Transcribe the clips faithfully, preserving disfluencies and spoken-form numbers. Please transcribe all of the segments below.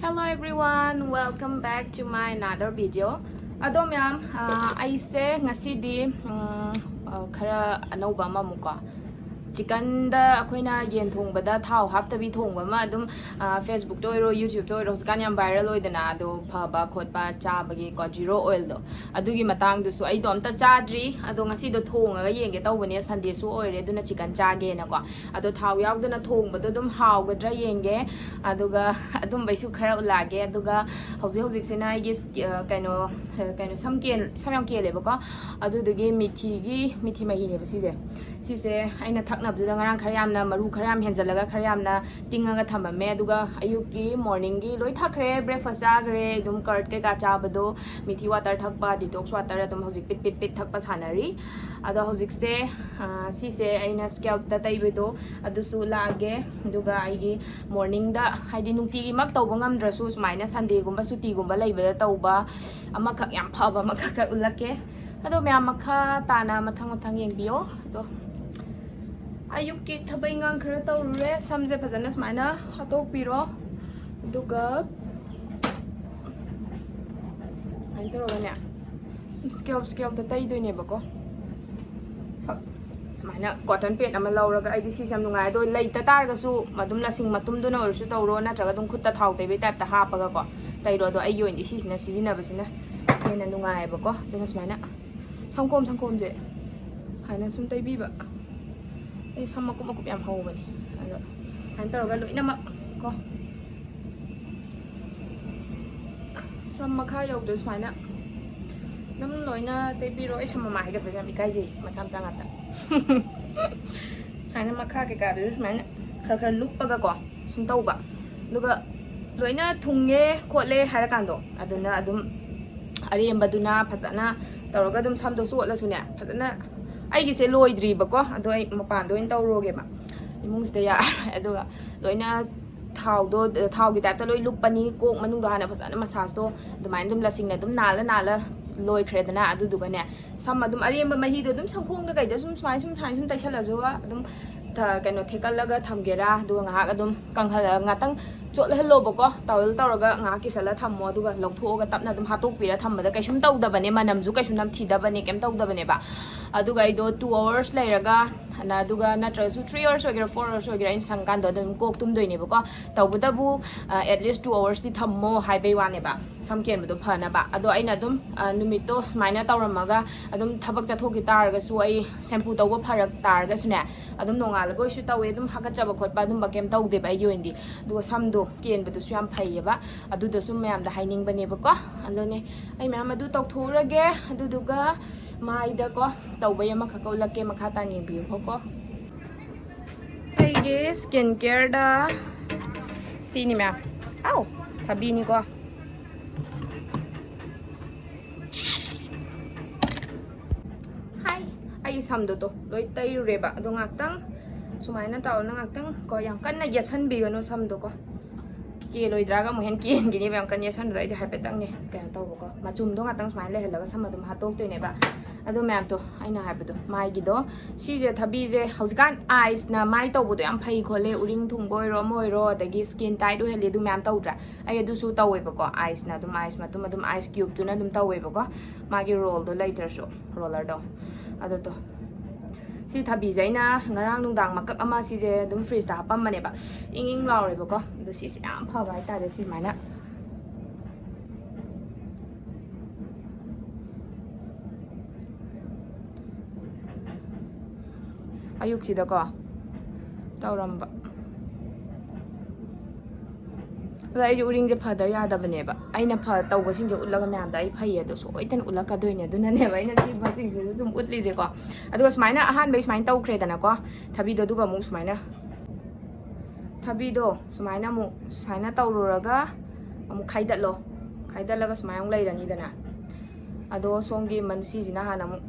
Hello everyone, welcome back to my another video. ꯑꯗꯣ ꯃꯌꯥꯝ, ꯑ, ꯑꯩꯁꯦ ꯉꯁꯤꯗꯤ, ꯎꯝ, ꯑ, ꯈꯔ ꯑꯅꯧꯕ ꯑꯃꯃꯨꯛꯀꯣ, ꯆꯤꯀꯟꯗ ꯑꯩꯈꯣꯏꯅ ꯌꯦꯟ ꯊꯣꯡꯕꯗ ꯊꯥꯎ ꯍꯥꯞꯇꯕꯤ ꯊꯣꯡꯕ ꯑꯃ ꯑꯗꯨꯝ, ꯑ, Facebookꯇ ꯑꯣꯏꯔꯣ, YouTubeꯇ ꯑꯣꯏꯔꯣ, ꯍꯧꯖꯤꯛꯀꯥꯟ ꯌꯥꯝ viral ꯑꯣꯏꯗꯅ, ꯑꯗꯣ ꯐꯕ ꯈꯣꯠꯄ ꯆꯥꯕꯒꯤꯀꯣ, zero oilꯗꯣ, ꯑꯗꯨꯒꯤ ꯃꯇꯥꯡꯗꯨꯁꯨ ꯑꯩꯗꯣ ꯑꯝꯇ ꯆꯥꯗ꯭ꯔꯤ꯫ ꯑꯗꯣ ꯉꯁꯤꯗꯣ ꯊꯣꯡꯉꯒ ꯌꯦꯡꯒꯦ ꯇꯧꯕꯅꯦ, Sundayꯁꯨ ꯑꯣꯏꯔꯦ, ꯑꯗꯨꯅ ꯆꯤꯀꯟ ꯆꯥꯒꯦꯅꯀꯣ꯫ ꯑꯗꯣ ꯊꯥꯎ ꯌꯥꯎꯗꯅ ꯊꯣꯡꯕꯗꯣ ꯑꯗꯨꯝ ꯍꯥꯎꯒꯗ꯭ꯔꯥ ꯌꯦꯡꯒꯦ꯫ ꯑꯗꯨꯒ ꯑꯗꯨꯝꯕꯩꯁꯨ ꯈꯔ ꯎꯠꯂꯛꯑꯒꯦ꯫ ꯑꯗꯨꯒ ꯍꯧꯖꯤꯛ ꯍꯧꯖꯤꯛꯁꯤꯅ ꯑꯩꯒꯤ ꯁ꯭ꯀꯤ-, ꯑ, ꯀꯩꯅꯣ, ꯑ, ꯀꯩꯅꯣ, ꯁꯝ ꯀꯦꯟ-, ꯁꯝ ꯌꯥꯝ ꯀꯦꯜꯂꯦꯕꯀꯣ꯫ ꯑꯗꯨꯗꯨꯒꯤ ꯃꯤꯊꯤꯒꯤ, ꯃꯤꯊꯤ ꯃꯍꯤꯅꯦꯕ ꯁꯤꯁꯦ꯫ ꯁꯤꯁꯦ ꯑꯩꯅ ꯊꯛꯅꯕꯗꯨꯗ ꯉꯔꯥꯡ ꯈꯔ ꯌꯥꯝꯅ, ꯃꯔꯨ ꯈꯔ ꯌꯥꯝ ꯍꯦꯟꯖꯜꯂꯒ ꯈꯔ ꯌꯥꯝꯅ ꯇꯤꯡꯉꯒ ꯊꯝꯃꯝꯃꯦ꯫ ꯑꯗꯨꯒ ꯑꯌꯨꯛꯀꯤ morningꯒꯤ ꯂꯣꯏ ꯊꯛꯈ꯭ꯔꯦ, breakfast ꯆꯥꯈ꯭ꯔꯦ, ꯑꯗꯨꯝ curd ꯀꯩꯀꯥ ꯆꯥꯕꯗꯣ, ꯃꯤꯊꯤ water ꯊꯛꯄ, detox water ꯑꯗꯨꯝ ꯍꯧꯖꯤꯛ ꯄꯤꯠ ꯄꯤꯠ ꯄꯤꯠ ꯊꯛꯄ ꯁꯥꯟꯅꯔꯤ꯫ ꯑꯗꯣ ꯍꯧꯖꯤꯛꯁꯦ, ꯑ, ꯁꯤꯁꯦ ꯑꯩꯅ scalpꯇ ꯇꯩꯕꯗꯣ, ꯑꯗꯨꯁꯨ ꯂꯥꯛꯑꯒꯦ꯫ ꯑꯗꯨꯒ ꯑꯩꯒꯤ morningꯗ, ꯍꯥꯏꯗꯤ ꯅꯨꯡꯇꯤꯒꯤꯃꯛ ꯇꯧꯕ ꯉꯝꯗ꯭ꯔꯁꯨ, ꯁꯨꯃꯥꯏꯅ Sundayꯒꯨꯝꯕ ꯁꯨꯇꯤꯒꯨꯝꯕ ꯂꯩꯕꯗ ꯇꯧꯕ ꯑꯃꯈꯛ, ꯌꯥꯝ ꯐꯕ ꯑꯃꯈꯛ ꯈꯛ ꯎꯠꯂꯛꯀꯦ꯫ ꯑꯗꯣ ꯃꯌꯥꯝ ꯃꯈꯥ ꯇꯥꯅ ꯃꯊꯪ ꯃꯊꯪ ꯌꯦꯡꯕꯤꯌꯣ꯫ ꯑꯗꯣ ꯑꯌꯨꯛꯀꯤ ꯊꯕꯛ ꯏꯪꯈꯥꯡ ꯈꯔ ꯇꯧꯔꯨꯔꯦ꯫ ꯁꯝꯁꯦ ꯐꯖꯅ ꯁꯨꯃꯥꯏꯅ ꯍꯥꯠꯇꯣꯛꯄꯤꯔꯣ꯫ ꯑꯗꯨꯒ ꯁꯨꯃꯥꯏꯅ ꯇꯧꯔꯒꯅꯦ, scalp, scalpꯇ ꯇꯩꯗꯣꯏꯅꯦꯕꯀꯣ꯫ ꯁ-, ꯁꯨꯃꯥꯏꯅ cotton pad ꯑꯃ ꯂꯧꯔꯒ, ꯑꯩꯗꯤ ꯁꯤꯁꯦ ꯌꯥꯝ ꯅꯨꯡꯉꯥꯏ꯫ ꯑꯗꯣ ꯂꯩꯇ ꯇꯥꯔꯒꯁꯨ ꯑꯗꯨꯝ ꯂꯁꯤꯡ ꯃꯇꯨꯝꯗꯨꯅ ꯑꯣꯏꯔꯁꯨ ꯇꯧꯔꯣ, ꯅꯠꯇ꯭ꯔꯒ ꯑꯗꯨꯝ ꯈꯨꯠꯇ ꯊꯥꯎ ꯇꯩꯕꯩ typeꯇ ꯍꯥꯞꯄꯒꯀꯣ ꯇꯩꯔꯣ꯫ ꯑꯗꯣ ꯑꯩꯒꯤ ꯑꯣꯏꯅꯗꯤ ꯁꯤꯁꯤꯅ ꯁꯤꯖꯤꯟꯅꯕꯁꯤꯅ ꯍꯦꯟꯅ ꯅꯨꯡꯉꯥꯏꯌꯦꯕꯀꯣ꯫ ꯑꯗꯨꯅ ꯁꯨꯃꯥꯏꯅ ꯁꯪꯒꯣꯝ, ꯁꯪꯒꯣꯝꯁꯦ ꯍꯥꯏꯅ ꯁꯨꯝ ꯇꯩꯕꯤꯕ꯫ ꯑꯩ ꯁꯝ ꯃꯀꯨꯞ ꯃꯀꯨꯞ ꯌꯥꯝ ꯍꯧꯕꯅꯦ꯫ ꯑꯗꯣ ꯁꯨꯃꯥꯏꯅ ꯇꯧꯔꯒ ꯂꯣꯏꯅꯃꯛ ꯀꯣ, ꯁꯝ ꯃꯈꯥ ꯌꯧꯗ꯭ꯔꯦ ꯁꯨꯃꯥꯏꯅ ꯑꯗꯨꯝ ꯂꯣꯏꯅ ꯇꯩꯕꯤꯔꯣ꯫ ꯑꯩ ꯁꯝ ꯃꯃꯥ ꯍꯥꯏꯒꯠꯄꯁꯦ ꯌꯥꯝ ꯏꯀꯥꯏꯖꯩ, ꯃꯆꯥ ꯃꯆꯥ ꯉꯥꯛꯇ꯫ ꯁꯨꯃꯥꯏꯅ ꯃꯈꯥ ꯀꯩꯀꯥꯗꯨꯁꯨ ꯁꯨꯃꯥꯏꯅ ꯈꯔ ꯈꯔ ꯂꯨꯞꯄꯒꯀꯣ ꯁꯨꯝ ꯇꯧꯕ꯫ ꯑꯗꯨꯒ ꯂꯣꯏꯅ ꯊꯨꯡꯉꯦ ꯈꯣꯠꯂꯦ ꯍꯥꯏꯔꯀꯥꯟꯗꯣ, ꯑꯗꯨꯅ ꯑꯗꯨꯝ ꯑꯔꯦꯝꯕꯗꯨꯅ ꯐꯖꯅ ꯇꯧꯔꯒ ꯑꯗꯨꯝ ꯁꯝꯗꯣ ꯆꯣꯠꯂꯁꯨꯅꯦ, ꯐꯖꯅ, ꯑꯩꯒꯤꯁꯦ ꯂꯣꯏꯗ꯭ꯔꯤꯕꯀꯣ, ꯑꯗꯣ ꯑꯩ ꯃꯄꯥꯟꯗ ꯑꯣꯏꯅ ꯇꯧꯔꯨꯔꯒꯦꯕ, ꯏꯃꯨꯡꯁꯤꯗ ꯌꯥꯔꯔꯣꯏ꯫ ꯑꯗꯨꯒ ꯂꯣꯏꯅ ꯊꯥꯎꯗꯣ, ꯊꯥꯎꯒꯤ typeꯇ ꯂꯣꯏ ꯂꯨꯞꯄꯅꯤ꯫ ꯀꯣꯛ ꯃꯅꯨꯡꯗꯣ ꯍꯥꯟꯅ ꯐꯖꯅ massageꯇꯣ ꯑꯗꯨꯃꯥꯏꯅ ꯑꯗꯨꯝ ꯂꯁꯤꯡꯅ ꯑꯗꯨꯝ ꯅꯥꯜꯂ ꯅꯥꯜꯂ ꯂꯣꯏꯈ꯭ꯔꯦꯗꯅ꯫ ꯑꯗꯨꯗꯨꯒꯅꯦ, ꯁꯝ ꯑꯗꯨꯝ ꯑꯔꯦꯝꯕ ꯃꯍꯤꯗꯣ ꯑꯗꯨꯝ ꯁꯪꯈꯣꯡꯗ ꯀꯩꯗ ꯁꯨꯝ ꯁꯨꯃꯥꯏꯅ ꯁꯨꯝ ꯁꯨꯃꯥꯏꯅ ꯁꯨꯝ ꯇꯩꯁꯜꯂꯁꯨ ꯑꯗꯨꯝ ꯊ-, ꯀꯩꯅꯣ, ꯊꯦꯛꯀꯠꯂꯒ ꯊꯝꯒꯦꯔꯥ, ꯑꯗꯨꯒ ꯉꯥꯏꯍꯥꯛ ꯑꯗꯨꯝ ꯀꯪꯍꯜꯂꯒ, ꯉꯥꯛꯇꯪ ꯆꯣꯠꯍꯜꯂꯣꯕꯀꯣ, ꯇꯥꯋꯦꯜ ꯇꯧꯔꯒ ꯉꯥꯏꯍꯥꯛ ꯀꯤꯁꯜꯂ ꯊꯝꯃꯣ, ꯑꯗꯨꯒ ꯂꯧꯊꯣꯛꯑꯒ ꯇꯞꯅ ꯑꯗꯨꯝ ꯍꯥꯠꯇꯣꯛꯄꯤꯔ ꯊꯝꯕꯗ ꯀꯩꯁꯨꯝ ꯇꯧꯗꯕꯅꯦ, ꯃꯅꯝꯁꯨ ꯀꯩꯁꯨ ꯅꯝꯊꯤꯗꯕꯅꯦ, ꯀꯩꯝ ꯇꯧꯗꯕꯅꯦꯕ꯫ ꯑꯗꯨꯒ ꯑꯩꯗꯣ two hours ꯂꯩꯔꯒ, ꯑꯗꯨꯒ ꯅꯠꯇ꯭ꯔꯒꯁꯨ three hours ꯑꯣꯏꯒꯦꯔꯥ four hours ꯑꯣꯏꯒꯦꯔꯥ, ꯑꯩꯅ ꯁꯪꯀꯥꯟꯗꯣ ꯑꯗꯨꯝ ꯀꯣꯛ ꯇꯨꯝꯗꯣꯏꯅꯦꯕꯀꯣ꯫ ꯇꯧꯕꯇꯕꯨ, ꯑ, at least two hours T ꯊꯝꯃꯣ ꯍꯥꯏꯕꯩ ꯋꯥꯅꯦꯕ, ꯁꯝ ꯀꯦꯟꯕꯗꯣ ꯐꯅꯕ꯫ ꯑꯗꯣ ꯑꯩꯅ ꯑꯗꯨꯝ, ꯑ, ꯅꯨꯃꯤꯠꯇꯣ ꯁꯨꯃꯥꯏꯅ ꯇꯧꯔꯝꯃꯒ ꯑꯗꯨꯝ ꯊꯕꯛ ꯆꯠꯊꯣꯛꯈꯤ ꯇꯥꯔꯒꯁꯨ, ꯑꯩ shampoo ꯇꯧꯕ ꯐꯔꯛ ꯇꯥꯔꯒꯁꯨꯅꯦ, ꯑꯗꯨꯝ ꯅꯣꯡꯉꯥꯜꯂꯒ ꯑꯣꯏꯁꯨ ꯇꯧꯋꯦ꯫ ꯑꯗꯨꯝ ꯍꯥꯀꯠꯆꯕ ꯈꯣꯠꯄ ꯑꯗꯨꯝꯕ ꯀꯩꯝ ꯇꯧꯗꯦꯕ ꯑꯩꯒꯤ ꯑꯣꯏꯅꯗꯤ꯫ ꯑꯗꯨꯒ ꯁꯝꯗꯣ ꯀꯦꯟꯕꯗꯨꯁꯨ ꯌꯥꯝ ꯐꯩꯌꯦꯕ, ꯑꯗꯨꯗꯁꯨ ꯃꯌꯥꯝꯗ ꯍꯥꯏꯅꯤꯡꯕꯅꯦꯕꯀꯣ꯫ ꯑꯗꯨꯅꯦ, ꯑꯩ ꯃꯌꯥꯝ ꯑꯗꯨ ꯇꯧꯊꯣꯛꯎꯔꯒꯦ꯫ ꯑꯗꯨꯗꯨꯒ ꯃꯥꯏꯗꯀꯣ ꯇꯧꯕꯩ ꯑꯃꯈꯛꯀ ꯎꯠꯂꯛꯀꯦ, ꯃꯈꯥ ꯇꯥꯅ ꯌꯦꯡꯕꯤꯌꯨꯀꯣ꯫ ꯑꯩꯒꯤ skin care ꯗ ꯁꯤꯅꯤ ꯃꯌꯥꯝ꯫ ꯑꯥꯎ! ꯊꯥꯕꯤꯅꯤꯀꯣ꯫ ꯍꯥꯏ! ꯑꯩ ꯁꯝꯗꯣ ꯇꯣ ꯂꯣꯏ ꯇꯩꯔꯨꯔꯦꯕ꯫ ꯑꯗꯣ ꯉꯥꯛꯇꯪ ꯁꯨꯃꯥꯏꯅ ꯇꯧꯔꯅ ꯉꯥꯛꯇꯪ ꯀꯣ, ꯌꯥꯝ ꯀꯟꯅ ꯌꯦꯠꯁꯟꯕꯤꯒꯅꯨ ꯁꯝꯗꯣ ꯀꯣ꯫ ꯀꯦꯜꯂꯣꯏꯗ꯭ꯔꯥꯒ ꯑꯃꯨꯛ ꯍꯦꯟꯅ ꯀꯦꯟꯈꯤꯅꯦꯕ, ꯌꯥꯝ ꯀꯟꯅ ꯌꯦꯠꯁꯟꯕꯗꯣ꯫ ꯑꯩꯗꯤ ꯍꯥꯏꯐꯦꯠꯇꯪꯅꯦ ꯀꯩꯅꯣ ꯇꯧꯕꯀꯣ, ꯃꯆꯨꯝꯗꯣ ꯉꯥꯛꯇꯪ ꯁꯨꯃꯥꯏꯅ ꯂꯩꯍꯜꯂꯒ ꯁꯝ ꯑꯗꯨꯝ ꯍꯥꯠꯇꯣꯛꯇꯣꯏꯅꯦꯕ꯫ ꯑꯗꯣ ꯃꯌꯥꯝꯗꯣ ꯑꯩꯅ ꯍꯥꯏꯕꯗꯣ, ꯃꯥꯏꯒꯤꯗꯣ, ꯁꯤꯁꯦ ꯊꯕꯤꯁꯦ ꯍꯧꯖꯤꯛꯀꯥꯟ ice ꯅ ꯃꯥꯏ ꯇꯧꯕꯗꯣ ꯌꯥꯝ ꯐꯩ ꯈꯣꯠꯂꯦ, ꯎꯔꯤꯡ ꯊꯨꯡꯕ ꯑꯣꯏꯔꯣ ꯑꯃ ꯑꯣꯏꯔꯣ, ꯑꯗꯒꯤ skin tight ꯑꯣꯏꯍꯜꯂꯤ, ꯑꯗꯨ ꯃꯌꯥꯝ ꯇꯧꯗ꯭ꯔꯥ? ꯑꯩ ꯑꯗꯨꯁꯨ ꯇꯧꯋꯦꯕꯀꯣ, ice ꯅ ꯑꯗꯨꯝ, ice ꯃꯇꯨꯝ ꯑꯗꯨꯝ, ice cube ꯇꯨꯅ ꯑꯗꯨꯝ ꯇꯧꯋꯦꯕꯀꯣ, ꯃꯥꯒꯤ roll ꯗꯣ ꯂꯩꯇ꯭ꯔꯁꯨ, roller ꯗꯣ꯫ ꯑꯗꯨꯗꯣ, ꯁꯤ ꯊꯕꯤꯁꯦ ꯑꯩꯅ ꯉꯔꯥꯡ ꯅꯨꯡꯗꯥꯡ ꯃꯀꯛ ꯑꯃ ꯁꯤꯁꯦ ꯑꯗꯨꯝ fridge ꯇ ꯍꯥꯞꯄꯝꯕꯅꯦꯕ, ꯏꯪ ꯏꯪ ꯂꯥꯎꯔꯦꯕꯀꯣ꯫ ꯑꯗꯣ ꯁꯤꯁꯦ ꯌꯥꯝ ꯐꯕ ꯍꯥꯏꯇꯥꯔꯦ, ꯁꯨꯃꯥꯏꯅ ꯑꯌꯨꯛꯁꯤꯗꯀꯣ ꯇꯧꯔꯝꯕ꯫ ꯑꯗꯣ ꯑꯩꯁꯦ ꯎꯔꯤꯡꯁꯦ ꯐꯗꯕ ꯌꯥꯗꯕꯅꯦꯕ, ꯑꯩꯅ ꯐ-, ꯇꯧꯕꯁꯤꯡꯁꯦ ꯎꯠꯂꯒ ꯃꯌꯥꯝꯗ ꯑꯩ ꯐꯩꯌꯦ ꯑꯗꯣ ꯁꯣꯏꯗꯅ ꯎꯠꯂꯛꯀꯗꯣꯏꯅꯦ꯫ ꯑꯗꯨꯅꯅꯦꯕ ꯑꯩꯅ ꯁꯤꯒꯨꯝꯕꯁꯤꯡꯁꯤꯁꯨ ꯁꯨꯝ ꯎꯠꯂꯤꯁꯦꯀꯣ꯫ ꯑꯗꯨꯒ ꯁꯨꯃꯥꯏꯅ ꯑꯍꯥꯟꯕꯩ ꯁꯨꯃꯥꯏꯅ ꯇꯧꯈ꯭ꯔꯦꯗꯅꯀꯣ, ꯊꯕꯤꯗꯣ, ꯑꯗꯨꯒ ꯑꯃꯨꯛ ꯁꯨꯃꯥꯏꯅ, ꯊꯕꯤꯗꯣ ꯁꯨꯃꯥꯏꯅ ꯑꯃꯨꯛ ꯁꯨꯃꯥꯏꯅ ꯇꯧꯔꯨꯔꯒ ꯑꯃꯨꯛ ꯈꯥꯏꯗꯠꯂꯣ꯫ ꯈꯥꯏꯗꯠꯂꯒ ꯁꯨꯃꯥꯏꯅ ꯑꯃꯨꯛ ꯂꯩꯔꯅꯤꯗꯅ꯫ ꯑꯗꯣ ꯁꯣꯝꯒꯤ ꯃꯟꯁꯤꯁꯤꯅ ꯍꯥꯟꯅ ꯑꯃꯨꯛ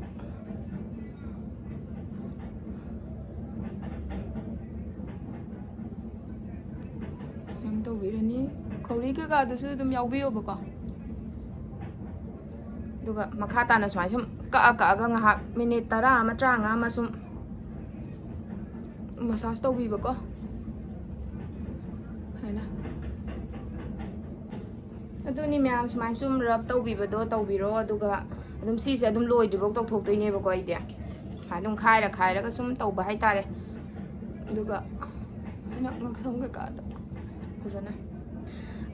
ꯁꯨꯃꯥꯏꯅ ꯇꯧꯕꯤꯔꯅꯤ꯫ ꯈꯧꯔꯤ ꯀꯩꯀꯥꯗꯨꯁꯨ ꯑꯗꯨꯝ ꯌꯥꯎꯕꯤꯌꯣꯕꯀꯣ꯫ ꯑꯗꯨꯒ ꯃꯈꯥ ꯇꯥꯅ ꯁꯨꯃꯥꯏꯅ ꯁꯨꯝ ꯀꯛꯑ ꯀꯛꯑꯒ ꯉꯥꯏꯍꯥꯛ minute ꯇꯔꯥ ꯑꯃ, ꯇꯔꯥꯃꯉꯥ ꯑꯃ ꯁꯨꯝ massage ꯇꯧꯕꯤꯕꯀꯣ꯫ ꯁꯨꯃꯥꯏꯅ꯫ ꯑꯗꯨꯅꯤ ꯃꯌꯥꯝ, ꯁꯨꯃꯥꯏꯅ ꯁꯨꯝ ꯔꯕ ꯇꯧꯕꯤꯕꯗꯣ ꯇꯧꯕꯤꯔꯣ꯫ ꯑꯗꯨꯒ ꯑꯗꯨꯝ ꯁꯤꯁꯦ ꯑꯗꯨꯝ ꯂꯣꯏꯗ꯭ꯔꯤꯐꯥꯎ ꯇꯧꯊꯣꯛꯇꯣꯏꯅꯦꯕꯀꯣ ꯑꯩꯗꯤ꯫ ꯁꯨꯃꯥꯏꯅ ꯑꯗꯨꯝ ꯈꯥꯏꯔ ꯈꯥꯏꯔꯒ ꯁꯨꯝ ꯇꯧꯕ ꯍꯥꯏꯇꯥꯔꯦ꯫ ꯑꯗꯨꯒ ꯑꯩꯅ ꯉꯛꯁꯝ ꯀꯩꯀꯥꯗꯣ ꯐꯖꯅ,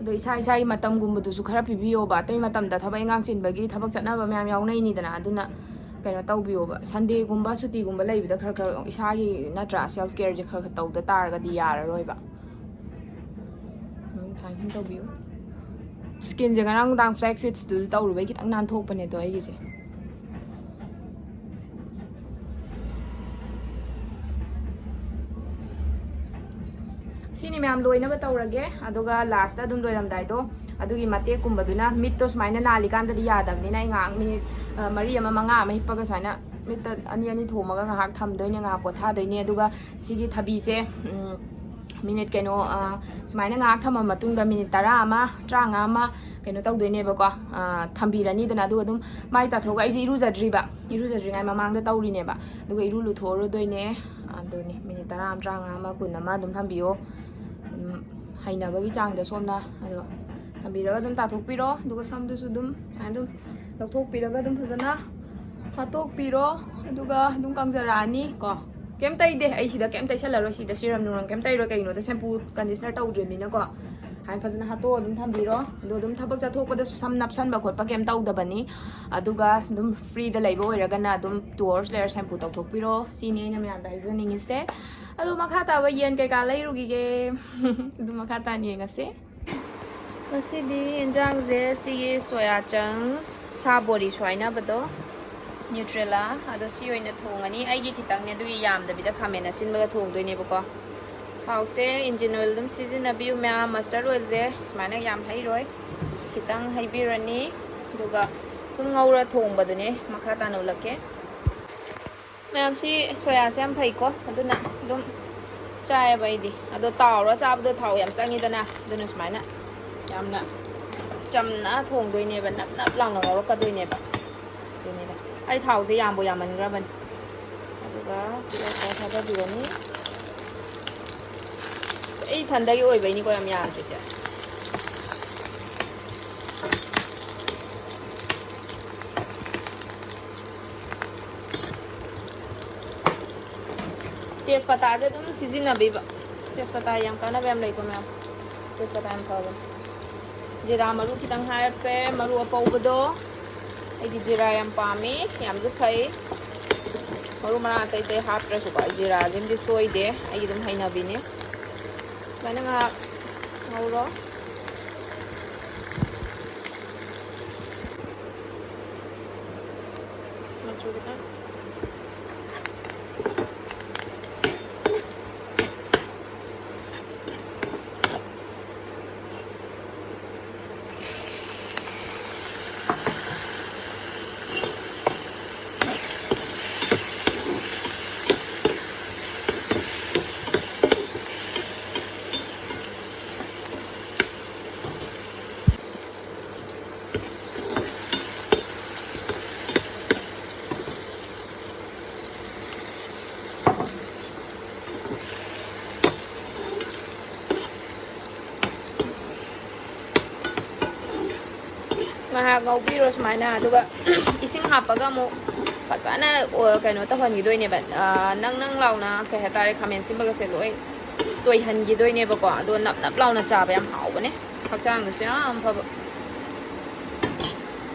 ꯑꯗꯣ ꯏꯁꯥ ꯏꯁꯥꯒꯤ ꯃꯇꯝꯒꯨꯝꯕꯗꯨꯁꯨ ꯈꯔ ꯄꯤꯕꯤꯌꯣꯕ꯫ ꯑꯇꯩ ꯃꯇꯝꯗ ꯊꯕꯛ ꯏꯟꯈꯥꯡ ꯆꯤꯟꯕꯒꯤ ꯊꯕꯛ ꯆꯠꯅꯕ ꯃꯌꯥꯝ ꯌꯥꯎꯅꯩꯅꯤꯗꯅ꯫ ꯑꯗꯨꯅ ꯀꯩꯅꯣ ꯇꯧꯕꯤꯌꯣꯕ, ꯁꯟꯗꯦꯒꯨꯝꯕ ꯁꯨꯇꯤꯒꯨꯝꯕ ꯂꯩꯕꯗ ꯈꯔ ꯈꯔ ꯏꯁꯥꯒꯤ, ꯅꯠꯇ꯭ꯔꯥ, ꯁꯦꯜꯐ ꯀꯦꯌꯔꯁꯦ ꯈꯔ ꯈꯔ ꯇꯧꯗ ꯇꯥꯔꯒꯗꯤ ꯌꯥꯔꯔꯣꯏꯕ꯫ ꯎꯝ, ꯁꯨꯃꯥꯏꯅ ꯁꯨꯝ ꯇꯧꯕꯤꯌꯨ꯫ ꯁ꯭ꯀꯤꯟꯁꯦ ꯉꯔꯥꯡ ꯅꯨꯡꯗꯥꯡ ꯐ꯭ꯂꯦꯛ ꯁꯤꯠꯁꯇꯨꯁꯨ ꯇꯧꯔꯨꯕꯩ ꯈꯤꯇꯪ ꯅꯥꯟꯊꯣꯛꯄꯅꯦ ꯑꯗꯣ ꯑꯩꯒꯤꯁꯦ꯫ ꯁꯤꯅꯤ ꯃꯌꯥꯝ ꯂꯣꯏꯅꯕ ꯇꯧꯔꯒꯦ꯫ ꯑꯗꯨꯒ ꯂꯥꯁꯇ ꯑꯗꯨꯝ ꯂꯣꯏꯔꯝꯗꯥꯏꯗꯣ, ꯑꯗꯨꯒꯤ ꯃꯇꯦꯛꯀꯨꯝꯕꯗꯨꯅ, ꯃꯤꯠꯇꯣ ꯁꯨꯃꯥꯏꯅ ꯅꯥꯜꯂꯤꯀꯥꯟꯗꯗꯤ ꯌꯥꯗꯕꯅꯤꯅ, ꯑꯩ ꯉꯥꯏꯍꯥꯛ ꯃꯤꯅꯤꯠ, ꯑ, ꯃꯔꯤ ꯑꯃ, ꯃꯉꯥ ꯑꯃ ꯍꯤꯞꯄꯒ ꯁꯨꯃꯥꯏꯅ ꯃꯤꯠꯇ ꯑꯅꯤ ꯑꯅꯤ ꯊꯣꯝꯃꯒ ꯉꯥꯏꯍꯥꯛ ꯊꯝꯗꯣꯏꯅꯦ, ꯉꯥꯏꯍꯥꯛ ꯄꯣꯊꯥꯗꯣꯏꯅꯦ꯫ ꯑꯗꯨꯒ ꯁꯤꯒꯤ ꯊꯕꯤꯁꯦ, ꯎꯝ, ꯃꯤꯅꯤꯠ ꯀꯩꯅꯣ, ꯑ, ꯁꯨꯃꯥꯏꯅ ꯉꯥꯏꯍꯥꯛ ꯊꯝꯃ ꯃꯇꯨꯡꯗ, ꯃꯤꯅꯤꯠ ꯇꯔꯥ ꯑꯃ, ꯇꯔꯥꯃꯉꯥ ꯑꯃ ꯀꯩꯅꯣ ꯇꯧꯗꯣꯏꯅꯦꯕꯀꯣ, ꯑ, ꯊꯝꯕꯤꯔꯅꯤꯗꯅ꯫ ꯑꯗꯨꯒ ꯑꯗꯨꯝ ꯃꯥꯏ ꯇꯥꯊꯣꯛꯑꯒ, ꯑꯩꯁꯦ ꯏꯔꯨꯖꯗ꯭ꯔꯤꯕ, ꯏꯔꯨꯖꯗ꯭ꯔꯤꯉꯩ ꯃꯃꯥꯡꯗ ꯇꯧꯔꯤꯅꯦꯕ꯫ ꯑꯗꯨꯒ ꯏꯔꯨ ꯂꯨꯊꯣꯛꯑꯔꯨꯗꯣꯏꯅꯦ꯫ ꯑꯗꯨꯅꯤ, ꯃꯤꯅꯤꯠ ꯇꯔꯥ ꯑꯃ, ꯇꯔꯥꯃꯉꯥ ꯑꯃ, ꯀꯨꯟ ꯑꯃ ꯑꯗꯨꯝ ꯊꯝꯕꯤꯌꯣ꯫ ꯑꯗꯨꯝ ꯍꯩꯅꯕꯒꯤ ꯆꯥꯡꯗ ꯁꯣꯝꯅ ꯑꯗꯣ ꯊꯝꯕꯤꯔꯒ ꯑꯗꯨꯝ ꯇꯥꯊꯣꯛꯄꯤꯔꯣ꯫ ꯑꯗꯨꯒ ꯁꯝꯗꯨꯁꯨ ꯑꯗꯨꯝ ꯁꯨꯃꯥꯏꯅ ꯑꯗꯨꯝ ꯂꯧꯊꯣꯛꯄꯤꯔꯒ ꯑꯗꯨꯝ ꯐꯖꯅ ꯍꯥꯠꯇꯣꯛꯄꯤꯔꯣ꯫ ꯑꯗꯨꯒ ꯑꯗꯨꯝ ꯀꯪꯖꯔꯛꯑꯅꯤ ꯀꯣ꯫ ꯀꯩꯝ ꯇꯩꯗꯦ ꯑꯩ ꯁꯤꯗ, ꯀꯩꯝ ꯇꯩꯁꯜꯂꯔꯣꯏ ꯁꯤꯗ, ꯁꯤꯔꯝ ꯅꯨꯡꯔꯝ ꯀꯩꯝ ꯇꯩꯔꯣꯏ꯫ ꯀꯩꯒꯤꯅꯣꯗ shampoo conditioner ꯇꯧꯗ꯭ꯔꯤꯕꯅꯤꯅꯀꯣ꯫ ꯍꯥꯏꯅ ꯐꯖꯅ ꯍꯥꯠꯇꯣꯛꯑ ꯑꯗꯨꯝ ꯊꯝꯕꯤꯔꯣ꯫ ꯑꯗꯣ ꯑꯗꯨꯝ ꯊꯕꯛ ꯆꯠꯊꯣꯛꯄꯗꯁꯨ ꯁꯝ ꯅꯞꯁꯟꯕ ꯈꯣꯠꯄ ꯀꯩꯝ ꯇꯧꯗꯕꯅꯤ꯫ ꯑꯗꯨꯒ ꯑꯗꯨꯝ freeꯗ ꯂꯩꯕ ꯑꯣꯏꯔꯒꯅ ꯑꯗꯨꯝ two hours ꯂꯩꯔ shampoo ꯇꯧꯊꯣꯛꯄꯤꯔꯣ꯫ ꯁꯤꯅꯤ ꯑꯩꯅ ꯃꯌꯥꯝꯗ ꯍꯥꯏꯖꯅꯤꯡꯉꯤꯁꯦ꯫ ꯑꯗꯣ ꯃꯈꯥ ꯇꯥꯕ ꯌꯦꯟ ꯀꯩꯀꯥ ꯂꯩꯔꯨꯈꯤꯒꯦ꯫ ꯑꯗꯨ ꯃꯈꯥ ꯇꯥꯅ ꯌꯦꯡꯉꯁꯦ꯫ ꯉꯁꯤꯗꯤ ꯌꯦꯟꯖꯥꯡꯁꯦ ꯁꯤꯒꯤ soya chunks, ꯁꯥ ꯕꯣꯔꯤ ꯁꯣꯏꯅꯕꯗꯣ, Nutella, ꯑꯗꯣ ꯁꯤ ꯑꯣꯏꯅ ꯊꯣꯡꯉꯅꯤ꯫ ꯑꯩꯒꯤ ꯈꯤꯇꯪꯅꯦ, ꯑꯗꯨꯒꯤ ꯌꯥꯝꯗꯕꯤꯗ ꯈꯥꯃꯦꯟ ꯑꯁꯤꯟꯕꯒ ꯊꯣꯡꯗꯣꯏꯅꯦꯕꯀꯣ꯫ ꯊꯥꯎꯁꯦ engine oil ꯑꯗꯨꯝ ꯁꯤꯖꯤꯟꯅꯕꯤꯌꯨ ꯃꯌꯥꯝ, mustard oilꯁꯦ ꯁꯨꯃꯥꯏꯅ ꯌꯥꯝ ꯍꯩꯔꯣꯏ, ꯈꯤꯇꯪ ꯍꯩꯕꯤꯔꯅꯤ꯫ ꯑꯗꯨꯒ ꯁꯨꯝ ꯉꯧꯔ ꯊꯣꯡꯕꯗꯨꯅꯦ, ꯃꯈꯥ ꯇꯥꯅ ꯎꯠꯂꯛꯀꯦ꯫ ꯃꯌꯥꯝꯁꯤ, soyaꯁꯦ ꯌꯥꯝ ꯐꯩꯀꯣ, ꯑꯗꯨꯅ ꯑꯗꯨꯝ ꯆꯥꯏꯌꯦꯕ ꯑꯩꯗꯤ꯫ ꯑꯗꯣ ꯇꯥꯎꯔ ꯆꯥꯕꯗꯣ ꯊꯥꯎ ꯌꯥꯝ ꯆꯪꯉꯤꯗꯅ, ꯑꯗꯨꯅ ꯁꯨꯃꯥꯏꯅ ꯌꯥꯝꯅ ꯆꯝꯅ ꯊꯣꯡꯗꯣꯏꯅꯦꯕ, ꯅꯞ ꯅꯞ ꯂꯥꯎꯅ ꯉꯧꯔꯛꯀꯗꯣꯏꯅꯦꯕ꯫ ꯑꯗꯨꯅꯤꯗ, ꯑꯩ ꯊꯥꯎꯁꯦ ꯌꯥꯝꯕꯨ ꯌꯥꯝꯃꯟꯈ꯭ꯔꯕꯅꯤ꯫ ꯑꯗꯨꯒ ꯇꯤꯜꯍꯧ ꯈꯔ ꯊꯥꯗꯕꯤꯔꯅꯤ꯫ ꯑꯩ ꯏꯊꯟꯗꯒꯤ ꯑꯣꯏꯕꯩꯅꯤꯀꯣ ꯌꯥꯝ ꯌꯥꯝꯗ꯭ꯔꯤꯁꯦ꯫ ꯇꯦꯖꯄꯇꯥꯁꯦ ꯑꯗꯨꯝ ꯁꯤꯖꯤꯟꯅꯕꯤꯕ꯫ ꯇꯦꯖꯄꯇꯥ ꯌꯥꯝ ꯀꯥꯟꯅꯕ ꯌꯥꯝ ꯂꯩꯀꯣ ꯃꯌꯥꯝ꯫ ꯇꯦꯖꯄꯇꯥ ꯌꯥꯝ ꯐꯕꯅꯦ꯫ ꯖꯤꯔꯥ ꯃꯔꯨ ꯈꯤꯇꯪ ꯍꯥꯏꯔꯛꯄꯦ, ꯃꯔꯨ ꯑꯄꯧꯕꯗꯣ꯫ ꯑꯩꯗꯤ ꯖꯤꯔꯥ ꯌꯥꯝ ꯄꯥꯝꯃꯤ, ꯌꯥꯝꯁꯨ ꯐꯩ꯫ ꯃꯔꯨ ꯃꯔꯥꯡ ꯑꯇꯩ ꯑꯇꯩ ꯍꯥꯞꯇ꯭ꯔꯁꯨꯀꯣ, ꯖꯤꯔꯥꯁꯤꯃꯗꯤ ꯁꯣꯏꯗꯦ, ꯑꯩꯒꯤ ꯑꯗꯨꯝ ꯍꯩꯅꯕꯤꯅꯦ꯫ ꯁꯨꯃꯥꯏꯅ ꯉꯥꯏꯍꯥꯛ ꯉꯧꯔꯣ꯫ ꯃꯆꯨ ꯈꯤꯇꯪ꯫ ꯉꯥꯏꯍꯥꯛ ꯉꯧꯕꯤꯔꯣ ꯁꯨꯃꯥꯏꯅ, ꯑꯗꯨꯒ ꯏꯁꯤꯡ ꯍꯥꯞꯄꯒ ꯑꯃꯨꯛ ꯐꯖꯅ, ꯑꯣ, ꯀꯩꯅꯣ ꯇꯧꯍꯟꯈꯤꯗꯣꯏꯅꯦꯕ꯫ ꯑꯥ, ꯅꯪ ꯅꯪ ꯂꯥꯎꯅ, ꯀꯩ ꯍꯥꯏꯇꯥꯔꯦ, ꯈꯥꯃꯦꯟ ꯑꯁꯤꯟꯕꯒꯁꯦ ꯂꯣꯏ ꯇꯣꯏꯍꯟꯈꯤꯗꯣꯏꯅꯦꯕꯀꯣ꯫ ꯑꯗꯣ ꯅꯞ ꯅꯞ ꯂꯥꯎꯅ ꯆꯥꯕ ꯌꯥꯝ ꯍꯥꯎꯕꯅꯦ, ꯍꯛꯆꯥꯡꯗꯁꯨ ꯌꯥꯝ ꯐꯕ꯫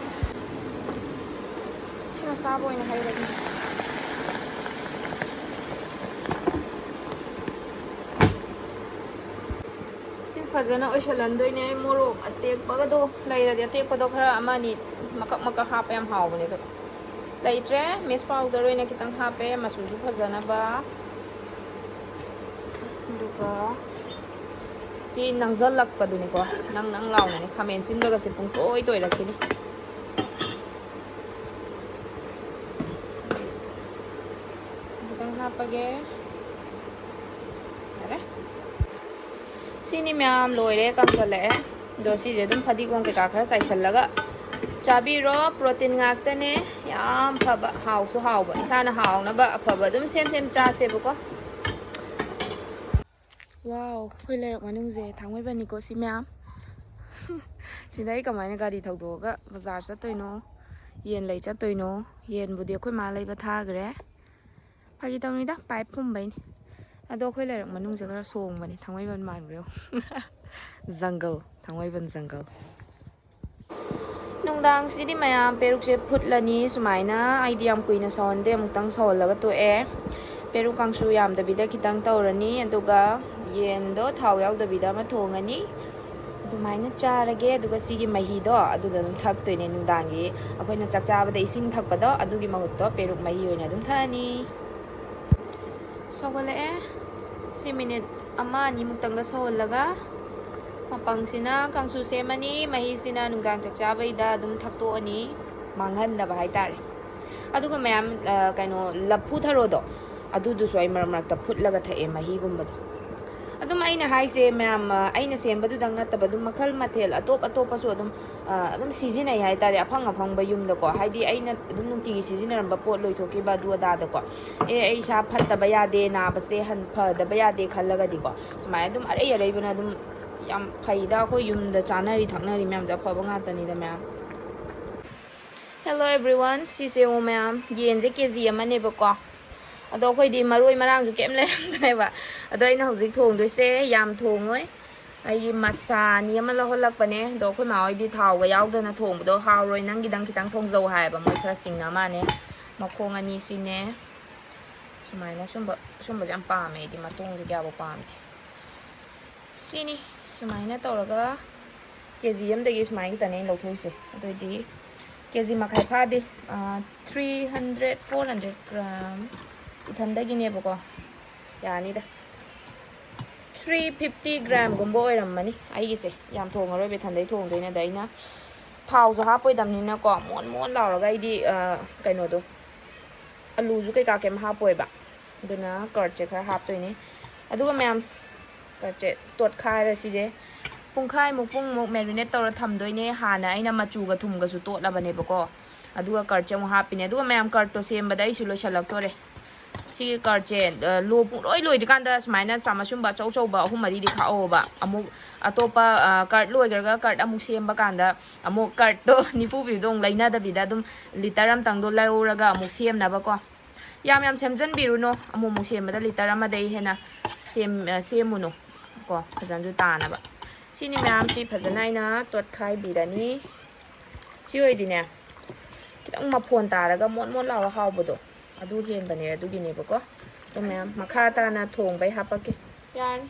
ꯏꯁꯤꯡ ꯑꯁꯥꯕ ꯑꯣꯏꯅ ꯍꯩꯔꯒꯦ꯫ ꯁꯤ ꯐꯖꯅ ꯑꯣꯏꯁꯜꯍꯟꯗꯣꯏꯅꯦ꯫ ꯃꯣꯔꯣꯛ ꯑꯇꯦꯛꯄꯒꯗꯣ ꯂꯩꯔꯗꯤ, ꯑꯇꯦꯛꯄꯗꯣ ꯈꯔ ꯑꯃ ꯑꯅꯤ ꯃꯀꯛ ꯃꯀꯛ ꯍꯥꯞꯄ ꯌꯥꯝ ꯍꯥꯎꯕꯅꯦ꯫ ꯑꯗꯣ ꯂꯩꯇ꯭ꯔꯦ, ꯃꯤꯁ ꯄꯥꯎꯗꯔ ꯑꯣꯏꯅ ꯈꯤꯇꯪ ꯍꯥꯞꯄꯦ, ꯃꯆꯨꯁꯨ ꯐꯖꯅꯕ꯫ ꯑꯗꯨꯒ ꯁꯤ ꯅꯪꯁꯤꯜꯂꯛꯄꯗꯨꯅꯤꯀꯣ, ꯅꯪ ꯅꯪ ꯂꯥꯎꯅꯅꯦ꯫ ꯈꯥꯃꯦꯟ ꯑꯁꯤꯟꯕꯒꯁꯦ ꯄꯨꯡꯇꯣꯏ ꯇꯣꯏꯔꯛꯈꯤꯅꯤ꯫ ꯈꯤꯇꯪ ꯍꯥꯞꯄꯒꯦ꯫ ꯌꯥꯔꯦ꯫ ꯁꯤꯅꯤ ꯃꯌꯥꯝ, ꯂꯣꯏꯔꯦ, ꯀꯪꯁꯤꯜꯂꯛꯑꯦ꯫ ꯑꯗꯣ ꯁꯤꯁꯦ ꯑꯗꯨꯝ ꯐꯗꯤꯒꯣꯝ ꯀꯩꯀꯥ ꯈꯔ ꯆꯥꯏꯁꯤꯜꯂꯒ ꯆꯥꯕꯤꯔꯣ꯫ ꯄ꯭ꯔꯣꯇꯤꯟ ꯉꯥꯛꯇꯅꯦ, ꯌꯥꯝ ꯐꯕ, ꯍꯥꯎꯁꯨ ꯍꯥꯎꯕ, ꯏꯁꯥꯅ ꯍꯥꯎꯅꯕ ꯑꯐꯕ ꯑꯗꯨꯝ ꯁꯦꯝ ꯁꯦꯝ ꯆꯥꯁꯦꯕꯀꯣ꯫ ꯋꯥꯎ, ꯑꯩꯈꯣꯏ ꯂꯩꯔꯛ ꯃꯅꯨꯡꯁꯦ ꯊꯥꯡꯃꯩꯕꯟꯅꯤꯀꯣ ꯁꯤ ꯃꯌꯥꯝ꯫ ꯁꯤꯗ ꯑꯩ ꯀꯃꯥꯏꯅ ꯒꯥꯔꯤ ꯊꯧꯗꯣꯛꯑꯒ ꯕꯖꯥꯔ ꯆꯠꯇꯣꯏꯅꯣ, ꯌꯦꯟ ꯂꯩ ꯆꯠꯇꯣꯏꯅꯣ? ꯌꯦꯟꯕꯨꯗꯤ ꯑꯩꯈꯣꯏ ꯃꯥ ꯂꯩꯕ ꯊꯥꯈ꯭ꯔꯦ꯫ ꯐꯥꯒꯤ ꯇꯧꯅꯤꯗ, ꯄꯥꯏꯞ ꯐꯨꯝꯕꯩꯅꯤ꯫ ꯑꯗꯣ ꯑꯩꯈꯣꯏ ꯂꯩꯔꯛ ꯃꯅꯨꯡꯁꯦ ꯈꯔ ꯁꯣꯡꯕꯅꯦ, ꯊꯥꯡꯃꯩꯕꯟ ꯃꯥꯟꯕ꯭ꯔꯣ? ꯖꯪꯒꯜ, ꯊꯥꯡꯃꯩꯕꯟ ꯖꯪꯒꯜ꯫ ꯅꯨꯡꯗꯥꯡꯁꯤꯗꯤ ꯃꯌꯥꯝ ꯄꯦꯔꯨꯛꯁꯦ ꯐꯨꯠꯂꯅꯤ꯫ ꯁꯨꯃꯥꯏꯅ ꯑꯩꯗꯤ ꯌꯥꯝ ꯀꯨꯏꯅ ꯁꯧꯍꯟꯗꯦ, ꯑꯃꯨꯛꯇꯪ ꯁꯧꯍꯜꯂꯒ ꯇꯣꯛꯑꯦ꯫ ꯄꯦꯔꯨꯛ ꯀꯥꯡꯁꯨ ꯌꯥꯝꯗꯕꯤꯗ ꯈꯤꯇꯪ ꯇꯧꯔꯅꯤ, ꯑꯗꯨꯒ ꯌꯦꯟꯗꯣ ꯊꯥꯎ ꯌꯥꯎꯗꯕꯤꯗ ꯑꯃ ꯊꯣꯡꯉꯅꯤ꯫ ꯑꯗꯨꯃꯥꯏꯅ ꯆꯥꯔꯒꯦ꯫ ꯑꯗꯨꯒ ꯁꯤꯒꯤ ꯃꯍꯤꯗꯣ ꯑꯗꯨꯗ ꯑꯗꯨꯝ ꯊꯛꯇꯣꯏꯅꯦ ꯅꯨꯡꯗꯥꯡꯒꯤ꯫ ꯑꯩꯈꯣꯏꯅ ꯆꯥꯛ ꯆꯥꯕꯗ ꯏꯁꯤꯡ ꯊꯛꯄꯗꯣ, ꯑꯗꯨꯒꯤ ꯃꯍꯨꯠꯇꯣ ꯄꯦꯔꯨꯛ ꯃꯍꯤ ꯑꯣꯏꯅ ꯑꯗꯨꯝ ꯊꯛꯑꯅꯤ꯫ ꯁꯧꯒꯠꯂꯛꯑꯦ꯫ ꯁꯤ ꯃꯤꯅꯤꯠ ꯑꯃ ꯑꯅꯤꯃꯨꯛꯇꯪꯒ ꯁꯧꯍꯜꯂꯒ ꯃꯄꯪꯁꯤꯅ ꯀꯥꯡꯁꯨ ꯁꯦꯝꯃꯅꯤ, ꯃꯍꯤꯁꯤꯅ ꯅꯨꯡꯗꯥꯡ ꯆꯥꯛ ꯆꯥꯕꯩꯗ ꯑꯗꯨꯝ ꯊꯛꯇꯣꯛꯑꯅꯤ, ꯃꯥꯡꯍꯟꯗꯕ ꯍꯥꯏꯇꯥꯔꯦ꯫ ꯑꯗꯨꯒ ꯃꯌꯥꯝ, ꯑ, ꯀꯩꯅꯣ, ꯂꯐꯨ ꯊꯔꯣꯗꯣ, ꯑꯗꯨꯗꯨꯁꯨ ꯑꯩ ꯃꯔꯛ ꯃꯔꯛꯇ ꯐꯨꯠꯂꯒ ꯊꯛꯑꯦ, ꯃꯍꯤꯒꯨꯝꯕꯗꯣ꯫ ꯑꯗꯨꯝ ꯑꯩꯅ ꯍꯥꯏꯁꯦ ꯃꯌꯥꯝ, ꯑ, ꯑꯩꯅ ꯁꯦꯝꯕꯗꯨꯗꯪ ꯅꯠꯇꯕ, ꯑꯗꯨꯝ ꯃꯈꯜ ꯃꯊꯦꯜ ꯑꯇꯣꯞ ꯑꯇꯣꯞꯄꯁꯨ ꯑꯗꯨꯝ, ꯑ, ꯑꯗꯨꯝ ꯁꯤꯖꯤꯟꯅꯩ ꯍꯥꯏꯇꯥꯔꯦ, ꯑꯐꯪ ꯑꯐꯪꯕ ꯌꯨꯝꯗꯀꯣ꯫ ꯍꯥꯏꯗꯤ ꯑꯩꯅ ꯑꯗꯨꯝ ꯅꯨꯡꯇꯤꯒꯤ ꯁꯤꯖꯤꯟꯅꯔꯝꯕ ꯄꯣꯠ ꯂꯣꯏꯊꯣꯛꯈꯤꯕ ꯑꯗꯨ ꯑꯗꯥꯗꯀꯣ, ꯑꯦ, ꯑꯩ ꯏꯁꯥ ꯐꯠꯇꯕ ꯌꯥꯗꯦ, ꯅꯥꯕꯁꯦ ꯍꯟ-, ꯐꯗꯕ ꯌꯥꯗꯦ ꯈꯜꯂꯒꯗꯤꯀꯣ, ꯁꯨꯃꯥꯏꯅ ꯑꯗꯨꯝ ꯑꯔꯩ ꯑꯔꯩꯕꯅ ꯑꯗꯨꯝ ꯌꯥꯝ ꯐꯩꯗ꯫ ꯑꯩꯈꯣꯏ ꯌꯨꯝꯗ ꯆꯥꯅꯔꯤ ꯊꯛꯅꯔꯤ ꯃꯌꯥꯝꯁꯦ ꯑꯐꯕ ꯉꯥꯛꯇꯅꯤꯗ ꯃꯌꯥꯝ꯫ Hello everyone, ꯁꯤꯁꯦ ꯌꯦꯡꯉꯣ ꯃꯌꯥꯝ, ꯌꯦꯟꯁꯦ ꯀꯦ ꯖꯤ ꯑꯃꯅꯦꯕꯀꯣ꯫ ꯑꯗꯣ ꯑꯩꯈꯣꯏꯗꯤ ꯃꯔꯣꯏ ꯃꯔꯥꯡꯁꯨ ꯀꯩꯝ ꯂꯩꯔꯝꯗ꯭ꯔꯦꯕ꯫ ꯑꯗꯣ ꯑꯩꯅ ꯍꯧꯖꯤꯛ ꯊꯣꯡꯗꯣꯏꯁꯦ ꯌꯥꯝ ꯊꯣꯡꯉꯣꯏ, ꯑꯩꯒꯤ ꯃꯁꯥꯅꯤ ꯑꯃ ꯂꯧꯍꯜꯂꯛꯄꯅꯦ꯫ ꯑꯗꯣ ꯑꯩꯈꯣꯏ ꯃꯥ ꯍꯣꯏꯗꯤ ꯊꯥꯎꯒ ꯌꯥꯎꯗꯅ ꯊꯣꯡꯕꯗꯣ ꯍꯥꯎꯔꯣꯏ, ꯅꯪꯒꯤꯗꯪ ꯈꯤꯇꯪ ꯊꯣꯡꯖꯧ ꯍꯥꯏꯌꯦꯕ, ꯃꯣꯏ ꯈꯔ ꯆꯤꯡꯅ ꯃꯥꯅꯦ꯫ ꯃꯈꯣꯡ ꯑꯅꯤꯁꯤꯅꯦ꯫ ꯁꯨꯃꯥꯏꯅ ꯁꯨꯝꯕ, ꯁꯨꯝꯕꯁꯦ ꯌꯥꯝ ꯄꯥꯝꯃꯦ ꯑꯩꯗꯤ, ꯃꯇꯣꯡꯁꯦ ꯀꯌꯥꯕꯨ ꯄꯥꯝꯗꯦ꯫ ꯁꯤꯅꯤ꯫ ꯁꯨꯃꯥꯏꯅ ꯇꯧꯔꯒ ꯀꯦ ꯖꯤ ꯑꯃꯗꯒꯤ ꯁꯨꯃꯥꯏꯅ ꯈꯤꯇꯅꯦ ꯑꯩꯅ ꯂꯧꯊꯣꯛꯏꯁꯦ꯫ ꯑꯗꯨꯑꯣꯏꯗꯤ ꯀꯦ ꯖꯤ ꯃꯈꯥꯏ ꯐꯥꯗꯦ, three hundred, four hundred gram, ꯏꯊꯟꯗꯒꯤꯅꯦꯕꯀꯣ, ꯌꯥꯅꯤꯗ꯫ Three fifty gramꯒꯨꯝꯕ ꯑꯣꯏꯔꯝꯃꯅꯤ ꯑꯩꯒꯤꯁꯦ꯫ ꯌꯥꯝ ꯊꯣꯡꯉꯔꯣꯏꯕ, ꯏꯊꯟꯗꯩ ꯊꯣꯡꯗꯣꯏꯅꯦ꯫ ꯑꯗ ꯑꯩꯅ ꯊꯥꯎꯁꯨ ꯍꯥꯞꯄꯣꯏꯗꯕꯅꯤꯅꯀꯣ, ꯃꯣꯟ ꯃꯣꯟ ꯂꯥꯎꯔꯒ ꯑꯩꯗꯤ, ꯑ, ꯀꯩꯅꯣꯗꯣ, ꯑꯂꯨꯁꯨ ꯀꯩꯀꯥ ꯀꯩꯝ ꯍꯥꯞꯄꯣꯏꯕ꯫ ꯑꯗꯨꯅ ꯀꯔꯠꯁꯦ ꯈꯔ ꯍꯥꯞꯇꯣꯏꯅꯦ꯫ ꯑꯗꯨꯒ ꯃꯌꯥꯝ, ꯀꯔꯠꯁꯦ ꯇꯣꯠꯈꯥꯏꯔ ꯁꯤꯁꯦ ꯄꯨꯡꯈꯥꯏꯃꯨꯛ, ꯄꯨꯡꯃꯨꯛ marinate ꯇꯧꯔ ꯊꯝꯗꯣꯏꯅꯦ꯫ ꯍꯥꯟꯅ ꯑꯩꯅ ꯃꯆꯨꯒ ꯊꯨꯝꯒꯁꯨ ꯇꯣꯠꯂꯕꯅꯦꯕꯀꯣ꯫ ꯑꯗꯨꯒ ꯀꯔꯠꯁꯦ ꯑꯃꯨꯛ ꯍꯥꯞꯄꯤꯅꯦ꯫ ꯑꯗꯨꯒ ꯃꯌꯥꯝ, ꯀꯔꯠꯇꯣ ꯁꯦꯝꯕꯗ ꯑꯩꯁꯨ ꯂꯣꯏꯁꯤꯜꯂꯛꯇꯣꯔꯦ꯫ ꯁꯤꯒꯤ ꯀꯔꯠꯁꯦ, ꯑ, ꯂꯣ-, ꯄꯨꯡꯂꯣꯏ ꯂꯣꯏꯗ꯭ꯔꯤꯀꯥꯟꯗ ꯁꯨꯃꯥꯏꯅ ꯆꯥꯃꯁ ꯁꯨꯝꯕ ꯑꯆꯧ ꯑꯆꯧꯕ ꯑꯍꯨꯝ ꯃꯔꯤꯗꯤ ꯈꯥꯛꯑꯣꯕ꯫ ꯑꯃꯨꯛ ꯑꯇꯣꯞꯄ, ꯑ, ꯀꯔꯠ ꯂꯣꯏꯈ꯭ꯔꯒ ꯀꯔꯠ ꯑꯃꯨꯛ ꯁꯦꯝꯕ ꯀꯥꯟꯗ ꯑꯃꯨꯛ ꯀꯔꯠꯇꯣ ꯅꯤꯐꯨ ꯄꯤꯕꯗꯣ ꯑꯃꯨꯛ ꯂꯩꯅꯗꯕꯤꯗ ꯑꯗꯨꯝ ꯂꯤꯇꯔ ꯑꯃꯇꯪꯗꯣ ꯂꯧꯔꯒ ꯑꯃꯨꯛ ꯁꯦꯝꯅꯕꯀꯣ꯫ ꯌꯥꯝ ꯌꯥꯝ ꯁꯦꯝꯖꯟꯕꯤꯔꯨꯅꯨ, ꯑꯃꯨꯛ ꯑꯃꯨꯛ ꯁꯦꯝꯕꯗ ꯂꯤꯇꯔ ꯑꯃꯗꯒꯤ ꯍꯦꯟꯅ ꯁꯦꯝ-, ꯑ, ꯁꯦꯝꯃꯨꯅꯨ ꯀꯣ, ꯐꯖꯅꯁꯨ ꯇꯥꯅꯕ꯫ ꯁꯤꯅꯤ ꯃꯌꯥꯝꯁꯤ ꯐꯖꯅ ꯑꯩꯅ ꯇꯣꯠꯈꯥꯏꯕꯤꯔꯅꯤ꯫ ꯁꯤ ꯑꯣꯏꯗꯤꯅꯦ, ꯈꯤꯇꯪ ꯃꯐꯣꯟ ꯇꯥꯔꯒ ꯃꯣꯟ ꯃꯣꯟ ꯂꯥꯎꯔ ꯍꯥꯎꯕꯗꯣ, ꯑꯗꯨ ꯍꯦꯟꯕꯅꯦ, ꯑꯗꯨꯒꯤꯅꯦꯕꯀꯣ꯫ ꯑꯗꯨ ꯃꯌꯥꯝ ꯃꯈꯥ ꯇꯥꯅ ꯊꯣꯡꯕꯩ ꯍꯥꯞꯄꯛꯀꯦ꯫ ꯌꯥꯔꯅꯤ꯫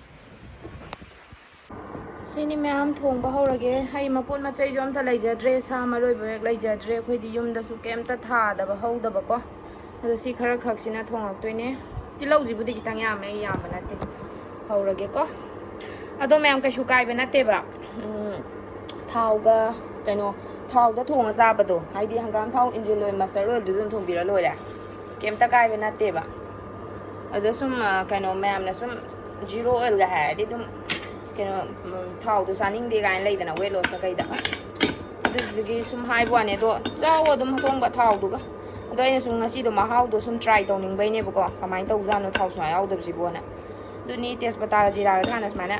ꯁꯤꯅꯤ ꯃꯌꯥꯝ ꯊꯣꯡꯕ ꯍꯧꯔꯒꯦ꯫ ꯑꯩ ꯃꯄꯣꯠ ꯃꯆꯩꯁꯨ ꯑꯝꯇ ꯂꯩꯖꯗ꯭ꯔꯦ, ꯁꯥ ꯃꯔꯣꯏꯕ ꯍꯦꯛ ꯂꯩꯖꯗ꯭ꯔꯦ꯫ ꯑꯩꯈꯣꯏꯗꯤ ꯌꯨꯝꯗꯁꯨ ꯀꯩꯝꯇ ꯊꯥꯗꯕ, ꯍꯧꯗꯕꯀꯣ꯫ ꯑꯗꯣ ꯁꯤ ꯈꯔ ꯈꯛꯁꯤꯅ ꯊꯣꯡꯉꯛꯇꯣꯏꯅꯦ꯫ ꯇꯤꯜꯍꯧꯁꯤꯕꯨꯗꯤ ꯈꯤꯇꯪ ꯌꯥꯝꯃꯦ, ꯑꯩ ꯌꯥꯝꯕ ꯅꯠꯇꯦ꯫ ꯍꯧꯔꯒꯦꯀꯣ꯫ ꯑꯗꯣ ꯃꯌꯥꯝ ꯀꯩꯁꯨ ꯀꯥꯏꯕ ꯅꯠꯇꯦꯕ꯫ ꯎꯝ, ꯊꯥꯎꯒ ꯀꯩꯅꯣ, ꯊꯥꯎꯗ ꯊꯣꯡꯉ ꯆꯥꯕꯗꯣ, ꯍꯥꯏꯗꯤ ꯍꯪꯒꯥꯝ ꯊꯥꯎ, engine oil, mustard oilꯗꯨ ꯑꯗꯨꯝ ꯊꯣꯡꯕꯤꯔ ꯂꯣꯏꯔꯦ꯫ ꯀꯩꯝꯇ ꯀꯥꯏꯕ ꯅꯠꯇꯦꯕ꯫ ꯑꯗꯣ ꯁꯨꯝ, ꯑ, ꯀꯩꯅꯣ, ꯃꯌꯥꯝꯅ ꯁꯨꯝ zero oilꯒ ꯍꯥꯏꯔꯗꯤ ꯑꯗꯨꯝ, ꯀꯩꯅꯣ, ꯎꯝ, ꯊꯥꯎꯗꯣ ꯆꯥꯅꯤꯡꯗꯦ ꯀꯥꯏꯅ ꯂꯩꯗꯅ, weight lossꯇ ꯀꯩꯗ꯫ ꯑꯗꯨꯗꯨꯒꯤ ꯁꯨꯝ ꯍꯥꯏꯕ ꯋꯥꯅꯦ꯫ ꯑꯗꯣ ꯆꯥꯎ ꯑꯗꯨꯝ ꯑꯊꯣꯡꯕ ꯊꯥꯎꯗꯨꯒ꯫ ꯑꯗꯣ ꯑꯩꯅ ꯁꯨꯝ ꯉꯁꯤꯗꯣ ꯃꯍꯥꯎꯗꯣ ꯁꯨꯝ try ꯇꯧꯅꯤꯡꯕꯩꯅꯦꯕꯀꯣ, ꯀꯃꯥꯏꯅ ꯇꯧꯖꯥꯠꯅꯣ ꯊꯥꯎ ꯁꯨꯡꯌꯥꯎ ꯌꯥꯎꯗꯕꯁꯤꯕꯣꯅ꯫ ꯑꯗꯨꯅꯤ, ꯇꯦꯖꯄꯇꯥꯒ ꯖꯤꯔꯥꯒ ꯊꯥꯅ ꯁꯨꯃꯥꯏꯅ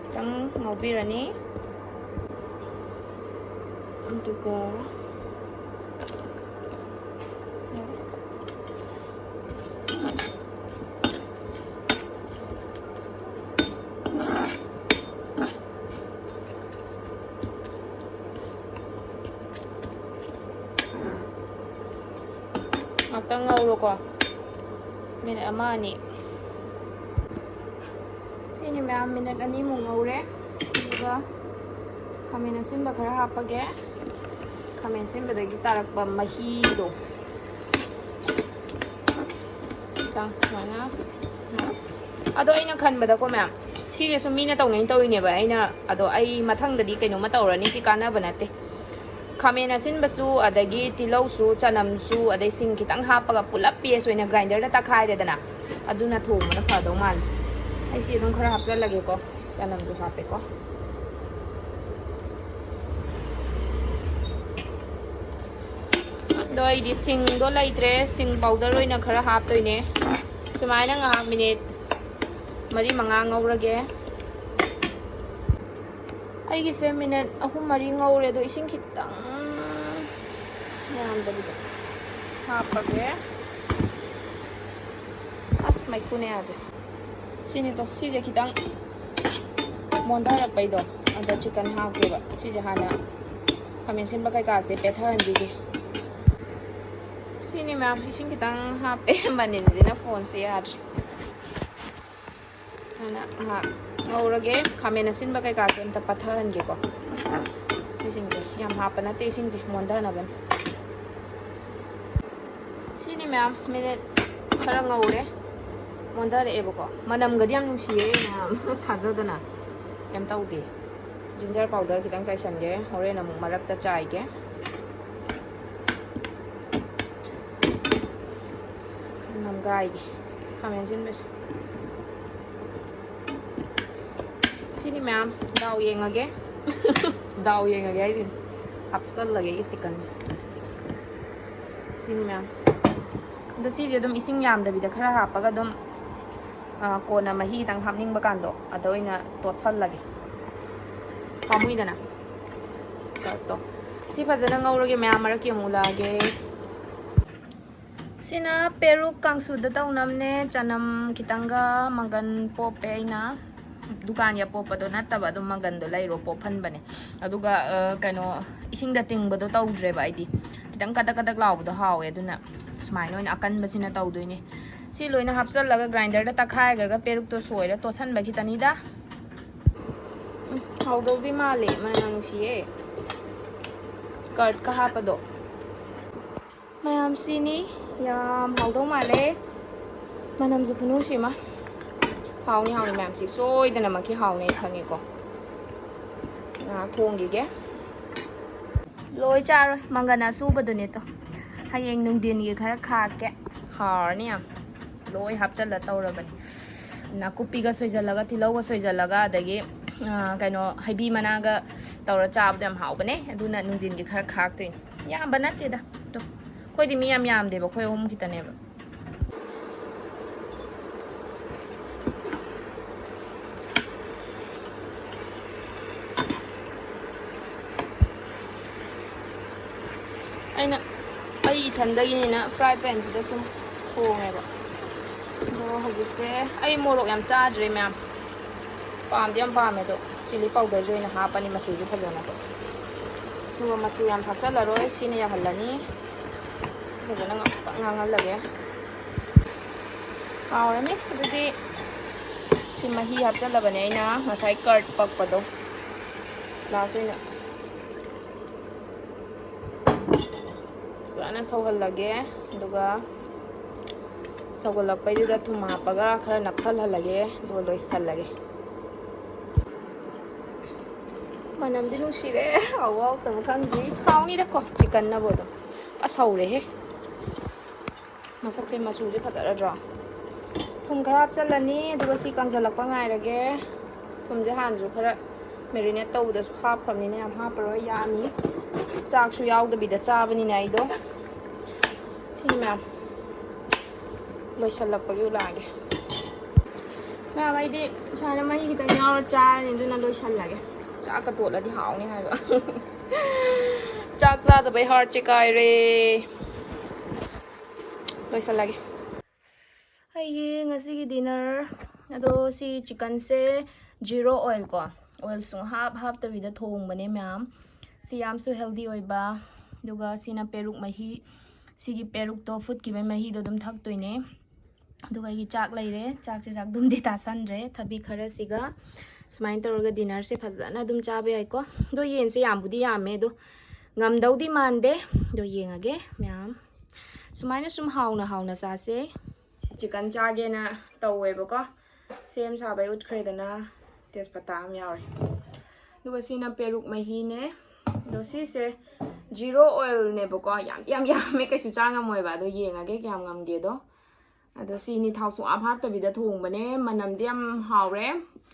ꯈꯤꯇꯪ ꯉꯧꯕꯤꯔꯅꯤ꯫ ꯑꯗꯨꯒ ꯉꯥꯛꯇꯪ ꯉꯧꯔꯣꯀꯣ, ꯃꯤꯅꯤꯠ ꯑꯃ ꯑꯅꯤ꯫ ꯁꯤꯅꯤ ꯃꯌꯥꯝ, ꯃꯤꯅꯤꯠ ꯑꯅꯤꯃꯨꯛ ꯉꯧꯔꯦ꯫ ꯑꯗꯨꯒ ꯈꯥꯃꯦꯟ ꯑꯁꯤꯟꯕ ꯈꯔ ꯍꯥꯞꯄꯒꯦ꯫ ꯈꯥꯃꯦꯟ ꯑꯁꯤꯟꯕꯗꯒꯤ ꯇꯥꯔꯛꯄ ꯃꯍꯤꯗꯣ ꯈꯤꯇꯪ ꯁꯨꯃꯥꯏꯅ꯫ ꯑꯗꯣ ꯑꯩꯅ ꯈꯟꯕꯗꯀꯣ ꯃꯌꯥꯝ, ꯁꯤꯁꯦ ꯁꯨꯝ ꯃꯤꯅ ꯇꯧꯅꯩ ꯇꯧꯔꯤꯅꯦꯕ꯫ ꯑꯩꯅ, ꯑꯗꯣ ꯑꯩ ꯃꯊꯪꯗꯗꯤ ꯀꯩꯅꯣꯝꯃ ꯇꯧꯔꯅꯤ, ꯁꯤ ꯀꯥꯟꯅꯕ ꯅꯠꯇꯦ꯫ ꯈꯥꯃꯦꯟ ꯑꯁꯤꯟꯕꯁꯨ, ꯑꯗꯒꯤ ꯇꯤꯜꯍꯧꯁꯨ, ꯆꯅꯝꯁꯨ, ꯑꯗꯩ ꯁꯤꯡ ꯈꯤꯇꯪ ꯍꯥꯞꯄꯒ ꯄꯨꯂꯞ paste ꯑꯣꯏꯅ grinderꯗ ꯇꯛꯈꯥꯏꯔꯦꯗꯅ, ꯑꯗꯨꯅ ꯊꯣꯡꯕꯅ ꯐꯗꯧ ꯃꯥꯜꯂꯦ꯫ ꯑꯩꯁꯤ ꯑꯗꯨꯝ ꯈꯔ ꯍꯥꯞꯆꯜꯂꯒꯦꯀꯣ, ꯆꯅꯝꯁꯨ ꯍꯥꯞꯄꯦꯀꯣ꯫ ꯑꯗꯣ ꯑꯩꯗꯤ ꯁꯤꯡꯗꯣ ꯂꯩꯇ꯭ꯔꯦ, ꯁꯤꯡ powder ꯑꯣꯏꯅ ꯈꯔ ꯍꯥꯞꯇꯣꯏꯅꯦ꯫ ꯁꯨꯃꯥꯏꯅ ꯉꯥꯏꯍꯥꯛ ꯃꯤꯅꯤꯠ ꯃꯔꯤ ꯃꯉꯥ ꯉꯧꯔꯒꯦ꯫ ꯑꯩꯒꯤꯁꯦ ꯃꯤꯅꯤꯠ ꯑꯍꯨꯝ ꯃꯔꯤ ꯉꯧꯔꯦ, ꯑꯗꯣ ꯏꯁꯤꯡ ꯈꯤꯇꯪ ꯌꯥꯝꯗꯕꯤꯗ꯫ ꯍꯥꯞꯄꯒꯦ꯫ ꯑꯁ, ꯃꯩꯈꯨꯅ ꯌꯥꯗ꯭ꯔꯦ꯫ ꯁꯤꯅꯤꯗꯣ, ꯁꯤꯁꯦ ꯈꯤꯇꯪ ꯃꯣꯟꯊꯔꯛꯄꯩꯗꯣ, ꯑꯗ ꯆꯤꯀꯟ ꯍꯥꯞꯀꯦꯕ꯫ ꯁꯤꯁꯦ ꯍꯥꯟꯅ ꯈꯥꯃꯦꯟ ꯑꯁꯤꯟꯕ ꯀꯩꯀꯥꯁꯦ ꯄꯦꯠꯊꯍꯟꯈꯤꯒꯦ꯫ ꯁꯤꯅꯤ ꯃꯌꯥꯝ, ꯏꯁꯤꯡ ꯈꯤꯇꯪ ꯍꯥꯞꯄꯦ꯫ ꯃꯅꯤꯟꯁꯤꯅ ꯐꯣꯟꯁꯦ ꯌꯥꯗ꯭ꯔꯦ꯫ ꯍꯥꯟꯅ ꯉꯥꯏꯍꯥꯛ ꯉꯧꯔꯒꯦ꯫ ꯈꯥꯃꯦꯟ ꯑꯁꯤꯟꯕ ꯀꯩꯀꯥꯁꯦ ꯑꯝꯇ ꯄꯠꯊꯍꯟꯒꯦꯀꯣ꯫ ꯁꯤꯁꯤꯡꯁꯦ ꯌꯥꯝ ꯍꯥꯞꯄ ꯅꯠꯇꯦ, ꯏꯁꯤꯡꯁꯦ ꯃꯣꯟꯊꯅꯕꯅꯤ꯫ ꯁꯤꯅꯤ ꯃꯌꯥꯝ, ꯃꯤꯅꯤꯠ ꯈꯔ ꯉꯧꯔꯦ, ꯃꯣꯟꯊꯔꯛꯑꯦꯕꯀꯣ꯫ ꯃꯅꯝꯒꯗꯤ ꯌꯥꯝ ꯅꯨꯡꯁꯤꯌꯦ ꯃꯌꯥꯝ꯫ ꯊꯥꯖꯗꯅ꯫ ꯀꯩꯝ ꯇꯧꯗꯦ꯫ ꯖꯤꯟꯖꯔ ꯄꯥꯎꯗꯔ ꯈꯤꯇꯪ ꯆꯥꯏꯁꯟꯒꯦ, ꯍꯣꯔꯦꯟ ꯑꯃꯨꯛ ꯃꯔꯛꯇ ꯆꯥꯏꯒꯦ꯫ ꯈꯔ ꯅꯝꯒꯥꯏꯒꯦ ꯈꯥꯃꯦꯟ ꯑꯁꯤꯟꯕꯁꯦ꯫ ꯁꯤꯅꯤ ꯃꯌꯥꯝ, ꯗꯥꯎ ꯌꯦꯡꯉꯒꯦ꯫ ꯗꯥꯎ ꯌꯦꯡꯉꯒꯦ ꯍꯥꯏꯁꯤꯅꯤ꯫ ꯍꯥꯞꯆꯜꯂꯒꯦ ꯑꯩꯒꯤ ꯆꯤꯀꯟꯁꯦ꯫ ꯁꯤꯅꯤ ꯃꯌꯥꯝ꯫ ꯑꯗꯣ ꯁꯤꯁꯦ ꯑꯗꯨꯝ ꯏꯁꯤꯡ ꯌꯥꯝꯗꯕꯤꯗ ꯈꯔ ꯍꯥꯞꯄꯒ ꯑꯗꯨꯝ, ꯑ, ꯀꯣꯟꯅ ꯃꯍꯤ ꯈꯤꯇꯪ ꯍꯥꯞꯅꯤꯡꯕ ꯀꯥꯟꯗꯣ ꯑꯗ ꯑꯣꯏꯅ ꯇꯣꯠꯁꯜꯂꯒꯦ꯫ ꯄꯥꯝꯃꯨꯏꯗꯅ꯫ ꯀꯔꯠꯇꯣ꯫ ꯁꯤ ꯐꯖꯅ ꯉꯧꯔꯒꯦ, ꯃꯌꯥꯝ ꯃꯔꯛꯀꯤ ꯑꯃꯨꯛ ꯎꯠꯂꯛꯑꯒꯦ꯫ ꯁꯤꯅ ꯄꯦꯔꯨꯛ ꯀꯥꯡꯁꯨꯗ ꯇꯧꯅꯕꯅꯦ꯫ ꯆꯅꯝ ꯈꯤꯇꯪꯒ ꯃꯪꯒꯟ ꯄꯣꯞꯄꯦ ꯑꯩꯅ꯫ ꯗꯨꯀꯥꯟꯒꯤ ꯑꯄꯣꯞꯄꯗꯣ ꯅꯠꯇꯕ, ꯑꯗꯨꯝ ꯃꯪꯒꯟꯗꯣ ꯂꯩꯔꯣ ꯄꯣꯞꯍꯟꯕꯅꯦ꯫ ꯑꯗꯨꯒ, ꯑ, ꯀꯩꯅꯣ, ꯏꯁꯤꯡꯗ ꯇꯤꯡꯕꯗꯣ ꯇꯧꯗ꯭ꯔꯦꯕ ꯑꯩꯗꯤ꯫ ꯈꯤꯇꯪ ꯀꯗꯛ ꯀꯗꯛ ꯂꯥꯎꯕꯗꯣ ꯍꯥꯎꯋꯦ, ꯑꯗꯨꯅ ꯁꯨꯃꯥꯏꯅ ꯑꯣꯏꯅ ꯑꯀꯟꯕꯁꯤꯅ ꯇꯧꯗꯣꯏꯅꯦ꯫ ꯁꯤ ꯂꯣꯏꯅ ꯍꯥꯞꯆꯜꯂꯒ ꯒ꯭ꯔꯥꯏꯟꯗꯔꯗ ꯇꯛꯈꯥꯏꯈ꯭ꯔꯒ ꯄꯦꯔꯨꯛꯇꯣ ꯁꯣꯏꯔ ꯇꯣꯠꯁꯟꯕ ꯈꯤꯇꯅꯤꯗ꯫ ꯎꯝ, ꯍꯥꯎꯗꯧꯗꯤ ꯃꯥꯜꯂꯦ, ꯃꯅꯝ ꯌꯥꯝ ꯅꯨꯡꯁꯤꯌꯦ꯫ ꯀꯔꯠꯀ ꯍꯥꯞꯄꯗꯣ꯫ ꯃꯌꯥꯝꯁꯤꯅꯤ꯫ ꯌꯥꯝ ꯍꯥꯎꯗꯧ ꯃꯥꯜꯂꯦ꯫ ꯃꯅꯝꯁꯨ ꯈꯨꯅꯨꯡꯁꯤ ꯑꯃ꯫ ꯍꯥꯎꯅꯤ, ꯍꯥꯎꯅꯤ ꯃꯌꯥꯝꯁꯤ꯫ ꯁꯣꯏꯗꯅꯃꯛꯀꯤ ꯍꯥꯎꯅꯤ ꯑꯩ ꯈꯪꯉꯦꯀꯣ꯫ ꯉꯥ ꯊꯣꯡꯈꯤꯒꯦ꯫ ꯂꯣꯏ ꯆꯥꯔꯣꯏ꯫ ꯃꯪꯒꯟ ꯑꯁꯨꯕꯗꯨꯅꯦ ꯇꯣ꯫ ꯍꯌꯦꯡ ꯅꯨꯡꯊꯤꯟꯒꯤ ꯈꯔ ꯈꯥꯛꯀꯦ꯫ ꯍꯥꯎꯔꯅꯤ ꯌꯥꯝ꯫ ꯂꯣꯏ ꯍꯥꯞꯆꯜꯂ ꯇꯧꯔꯕꯅꯤ꯫ ꯅꯥꯀꯨꯞꯄꯤꯒ ꯁꯣꯏꯖꯜꯂꯒ, ꯇꯤꯜꯍꯧꯒ ꯁꯣꯏꯖꯜꯂꯒ, ꯑꯗꯒꯤ, ꯑ, ꯀꯩꯅꯣ, ꯍꯩꯕꯤ ꯃꯅꯥꯒ ꯇꯧꯔ ꯆꯥꯕꯗꯣ ꯌꯥꯝ ꯍꯥꯎꯕꯅꯦ꯫ ꯑꯗꯨꯅ ꯅꯨꯡꯊꯤꯟꯒꯤ ꯈꯔ ꯈꯥꯛꯇꯣꯏꯅꯦ꯫ ꯌꯥꯝꯕ ꯅꯠꯇꯦꯗ꯫ ꯑꯗꯣ ꯑꯩꯈꯣꯏꯗꯤ ꯃꯤ ꯌꯥꯝ ꯌꯥꯝꯗꯦꯕ, ꯑꯩꯈꯣꯏ ꯑꯍꯨꯝ ꯈꯤꯇꯅꯦꯕ꯫ ꯑꯩꯅ, ꯑꯩ ꯑꯩ ꯏꯊꯟꯗꯒꯤꯅꯤꯅ ꯐ꯭ꯔꯥꯏ ꯄꯦꯟꯁꯤꯗ ꯁꯨꯝ ꯊꯣꯡꯉꯦꯕ꯫ ꯑꯗꯣ ꯍꯧꯖꯤꯛꯁꯦ ꯑꯩ ꯃꯣꯔꯣꯛ ꯌꯥꯝ ꯆꯥꯗ꯭ꯔꯦ ꯃꯌꯥꯝ꯫ ꯄꯥꯝꯗꯤ ꯌꯥꯝ ꯄꯥꯝꯃꯦ ꯑꯗꯣ, ꯆꯤꯂꯤ ꯄꯥꯎꯗꯔꯁꯨ ꯑꯣꯏꯅ ꯍꯥꯞꯄꯅꯤ, ꯃꯆꯨꯁꯨ ꯐꯖꯅꯕ꯫ ꯑꯗꯨꯒ ꯃꯆꯨ ꯌꯥꯝ ꯊꯥꯛꯆꯜꯂꯔꯣꯏ, ꯁꯤꯅ ꯌꯥꯍꯜꯂꯅꯤ꯫ ꯁꯤ ꯐꯖꯅ ꯉꯥꯡꯁꯪ ꯉꯥꯡꯍꯜꯂꯒꯦ꯫ ꯍꯥꯎꯔꯅꯤ꯫ ꯑꯗꯨꯗꯤ ꯁꯤ ꯃꯍꯤ ꯍꯥꯞꯆꯜꯂꯕꯅꯦ ꯑꯩꯅ ꯉꯁꯥꯏ ꯀꯔꯠ ꯄꯛꯄꯗꯣ, ꯂꯥꯁ ꯑꯣꯏꯅ ꯐꯖꯅ ꯁꯧꯍꯜꯂꯒꯦ꯫ ꯑꯗꯨꯒ ꯁꯧꯒꯠꯂꯛꯄꯩꯗꯨꯗ ꯊꯨꯝ ꯍꯥꯞꯄꯒ ꯈꯔ ꯅꯞꯁꯜꯍꯜꯂꯒꯦ, ꯑꯗꯨꯒ ꯂꯣꯏꯁꯜꯂꯒꯦ꯫ ꯃꯅꯝꯗꯤ ꯅꯨꯡꯁꯤꯔꯦ꯫ ꯍꯥꯎꯕ ꯍꯥꯎꯇꯕ ꯈꯪꯗ꯭ꯔꯤ꯫ ꯍꯥꯎꯅꯤꯗꯀꯣ, ꯆꯤꯛꯀꯟꯅꯕꯨ ꯑꯗꯨꯝ꯫ ꯑꯁ, ꯍꯧꯔꯦꯍꯦ꯫ ꯃꯁꯛꯁꯦ, ꯃꯆꯨꯁꯦ ꯐꯖꯔꯗ꯭ꯔꯣ? ꯊꯨꯝ ꯈꯔ ꯍꯥꯞꯆꯜꯂꯅꯤ, ꯑꯗꯨꯒ ꯁꯤ ꯀꯪꯖꯜꯂꯛꯄ ꯉꯥꯏꯔꯒꯦ꯫ ꯊꯨꯝꯁꯦ ꯍꯥꯟꯅꯁꯨ ꯈꯔ ꯃꯦꯔꯤꯅꯦꯠ ꯇꯧꯕꯗꯁꯨ ꯍꯥꯞꯈ꯭ꯔꯕꯅꯤꯅ ꯌꯥꯝ ꯍꯥꯞꯄꯔꯣꯏ, ꯌꯥꯅꯤ꯫ ꯆꯥꯛꯁꯨ ꯌꯥꯎꯗꯕꯤꯗ ꯆꯥꯕꯅꯤꯅ ꯑꯩꯗꯣ꯫ ꯁꯤꯅꯤ ꯃꯌꯥꯝ꯫ ꯂꯣꯏꯁꯜꯂꯛꯄꯒꯤ ꯎꯠꯂꯛꯑꯒꯦ꯫ ꯃꯌꯥꯝ, ꯑꯩꯗꯤ ꯁꯨꯃꯥꯏꯅ ꯃꯍꯤ ꯈꯤꯇꯪ ꯌꯥꯎꯔ ꯆꯥꯔꯅꯤ, ꯑꯗꯨꯅ ꯂꯣꯏꯁꯜꯂꯒꯦ꯫ ꯆꯥꯛꯀ ꯇꯣꯠꯂꯗꯤ ꯍꯥꯎꯅꯤ ꯍꯥꯏꯕ꯫ ꯆꯥꯛ ꯆꯥꯗꯕꯩ ꯍꯥꯔꯠꯁꯦ ꯀꯥꯏꯔꯦ꯫ ꯂꯣꯏꯁꯜꯂꯒꯦ꯫ ꯑꯩꯒꯤ ꯉꯁꯤꯒꯤ ꯗꯤꯅꯔ ꯑꯗꯣ, ꯁꯤ ꯆꯤꯛꯀꯟꯁꯦ ꯖꯤꯔꯣ ꯑꯣꯏꯜ ꯀꯣ, ꯑꯣꯏꯜ ꯁꯨꯡ ꯍꯥꯞ ꯍꯥꯞꯇꯕꯤꯗ ꯊꯣꯡꯕꯅꯦ ꯃꯌꯥꯝ꯫ ꯁꯤ ꯌꯥꯝꯁꯨ ꯍꯦꯜꯗꯤ ꯑꯣꯏꯕ꯫ ꯑꯗꯨꯒ ꯁꯤꯅ ꯄꯦꯔꯨꯛ ꯃꯍꯤ, ꯁꯤꯒꯤ ꯄꯦꯔꯨꯛꯇꯣ ꯐꯨꯠꯈꯤꯕ ꯃꯍꯤꯗꯣ ꯑꯗꯨꯝ ꯊꯛꯇꯣꯏꯅꯦ꯫ ꯑꯗꯨꯒ ꯑꯩꯒꯤ ꯆꯥꯛ ꯂꯩꯔꯦ꯫ ꯆꯥꯛꯁꯦ ꯆꯥꯛꯗꯨꯝꯗꯤ ꯇꯥꯁꯟꯗ꯭ꯔꯦ, ꯊꯕꯤ ꯈꯔꯁꯤꯒ꯫ ꯁꯨꯃꯥꯏꯅ ꯇꯧꯔꯒ ꯗꯤꯅꯔꯁꯦ ꯐꯖꯅ ꯑꯗꯨꯝ ꯆꯥꯕ ꯌꯥꯏꯀꯣ꯫ ꯑꯗꯣ ꯌꯦꯟꯁꯦ ꯌꯥꯝꯕꯨꯗꯤ ꯌꯥꯝꯃꯦ, ꯑꯗꯣ ꯉꯝꯗꯧꯗꯤ ꯃꯥꯟꯗꯦ꯫ ꯑꯗꯣ ꯌꯦꯡꯉꯒꯦ ꯃꯌꯥꯝ꯫ ꯁꯨꯃꯥꯏꯅ ꯁꯨꯝ ꯍꯥꯎꯅ ꯍꯥꯎꯅ ꯆꯥꯁꯦ꯫ ꯆꯤꯛꯀꯟ ꯆꯥꯒꯦꯅ ꯇꯧꯋꯦꯕꯀꯣ꯫ ꯁꯦꯝ ꯁꯥꯕꯩ ꯎꯠꯈ꯭ꯔꯦꯗꯅ, ꯇꯦꯖꯄꯇꯥ ꯑꯃ ꯌꯥꯎꯔꯦ꯫ ꯑꯗꯨꯒ ꯁꯤꯅ ꯄꯦꯔꯨꯛ ꯃꯍꯤꯅꯦ꯫ ꯑꯗꯣ ꯁꯤꯁꯦ ꯖꯤꯔꯣ ꯑꯣꯏꯜꯅꯦꯕꯀꯣ꯫ ꯌꯥꯝ, ꯌꯥꯝ ꯌꯥꯝꯃꯦ, ꯀꯩꯁꯨ ꯆꯥ ꯉꯝꯃꯣꯏꯕ꯫ ꯑꯗꯣ ꯌꯦꯡꯉꯒꯦ ꯀꯌꯥꯝ ꯉꯝꯒꯦꯗꯣ꯫ ꯑꯗꯣ ꯁꯤꯅꯤ, ꯊꯥꯎ ꯁꯨꯡꯍꯥꯞ ꯍꯥꯞꯇꯕꯤꯗ ꯊꯣꯡꯕꯅꯦ꯫ ꯃꯅꯝꯗꯤ ꯌꯥꯝ ꯍꯥꯎꯔꯦ꯫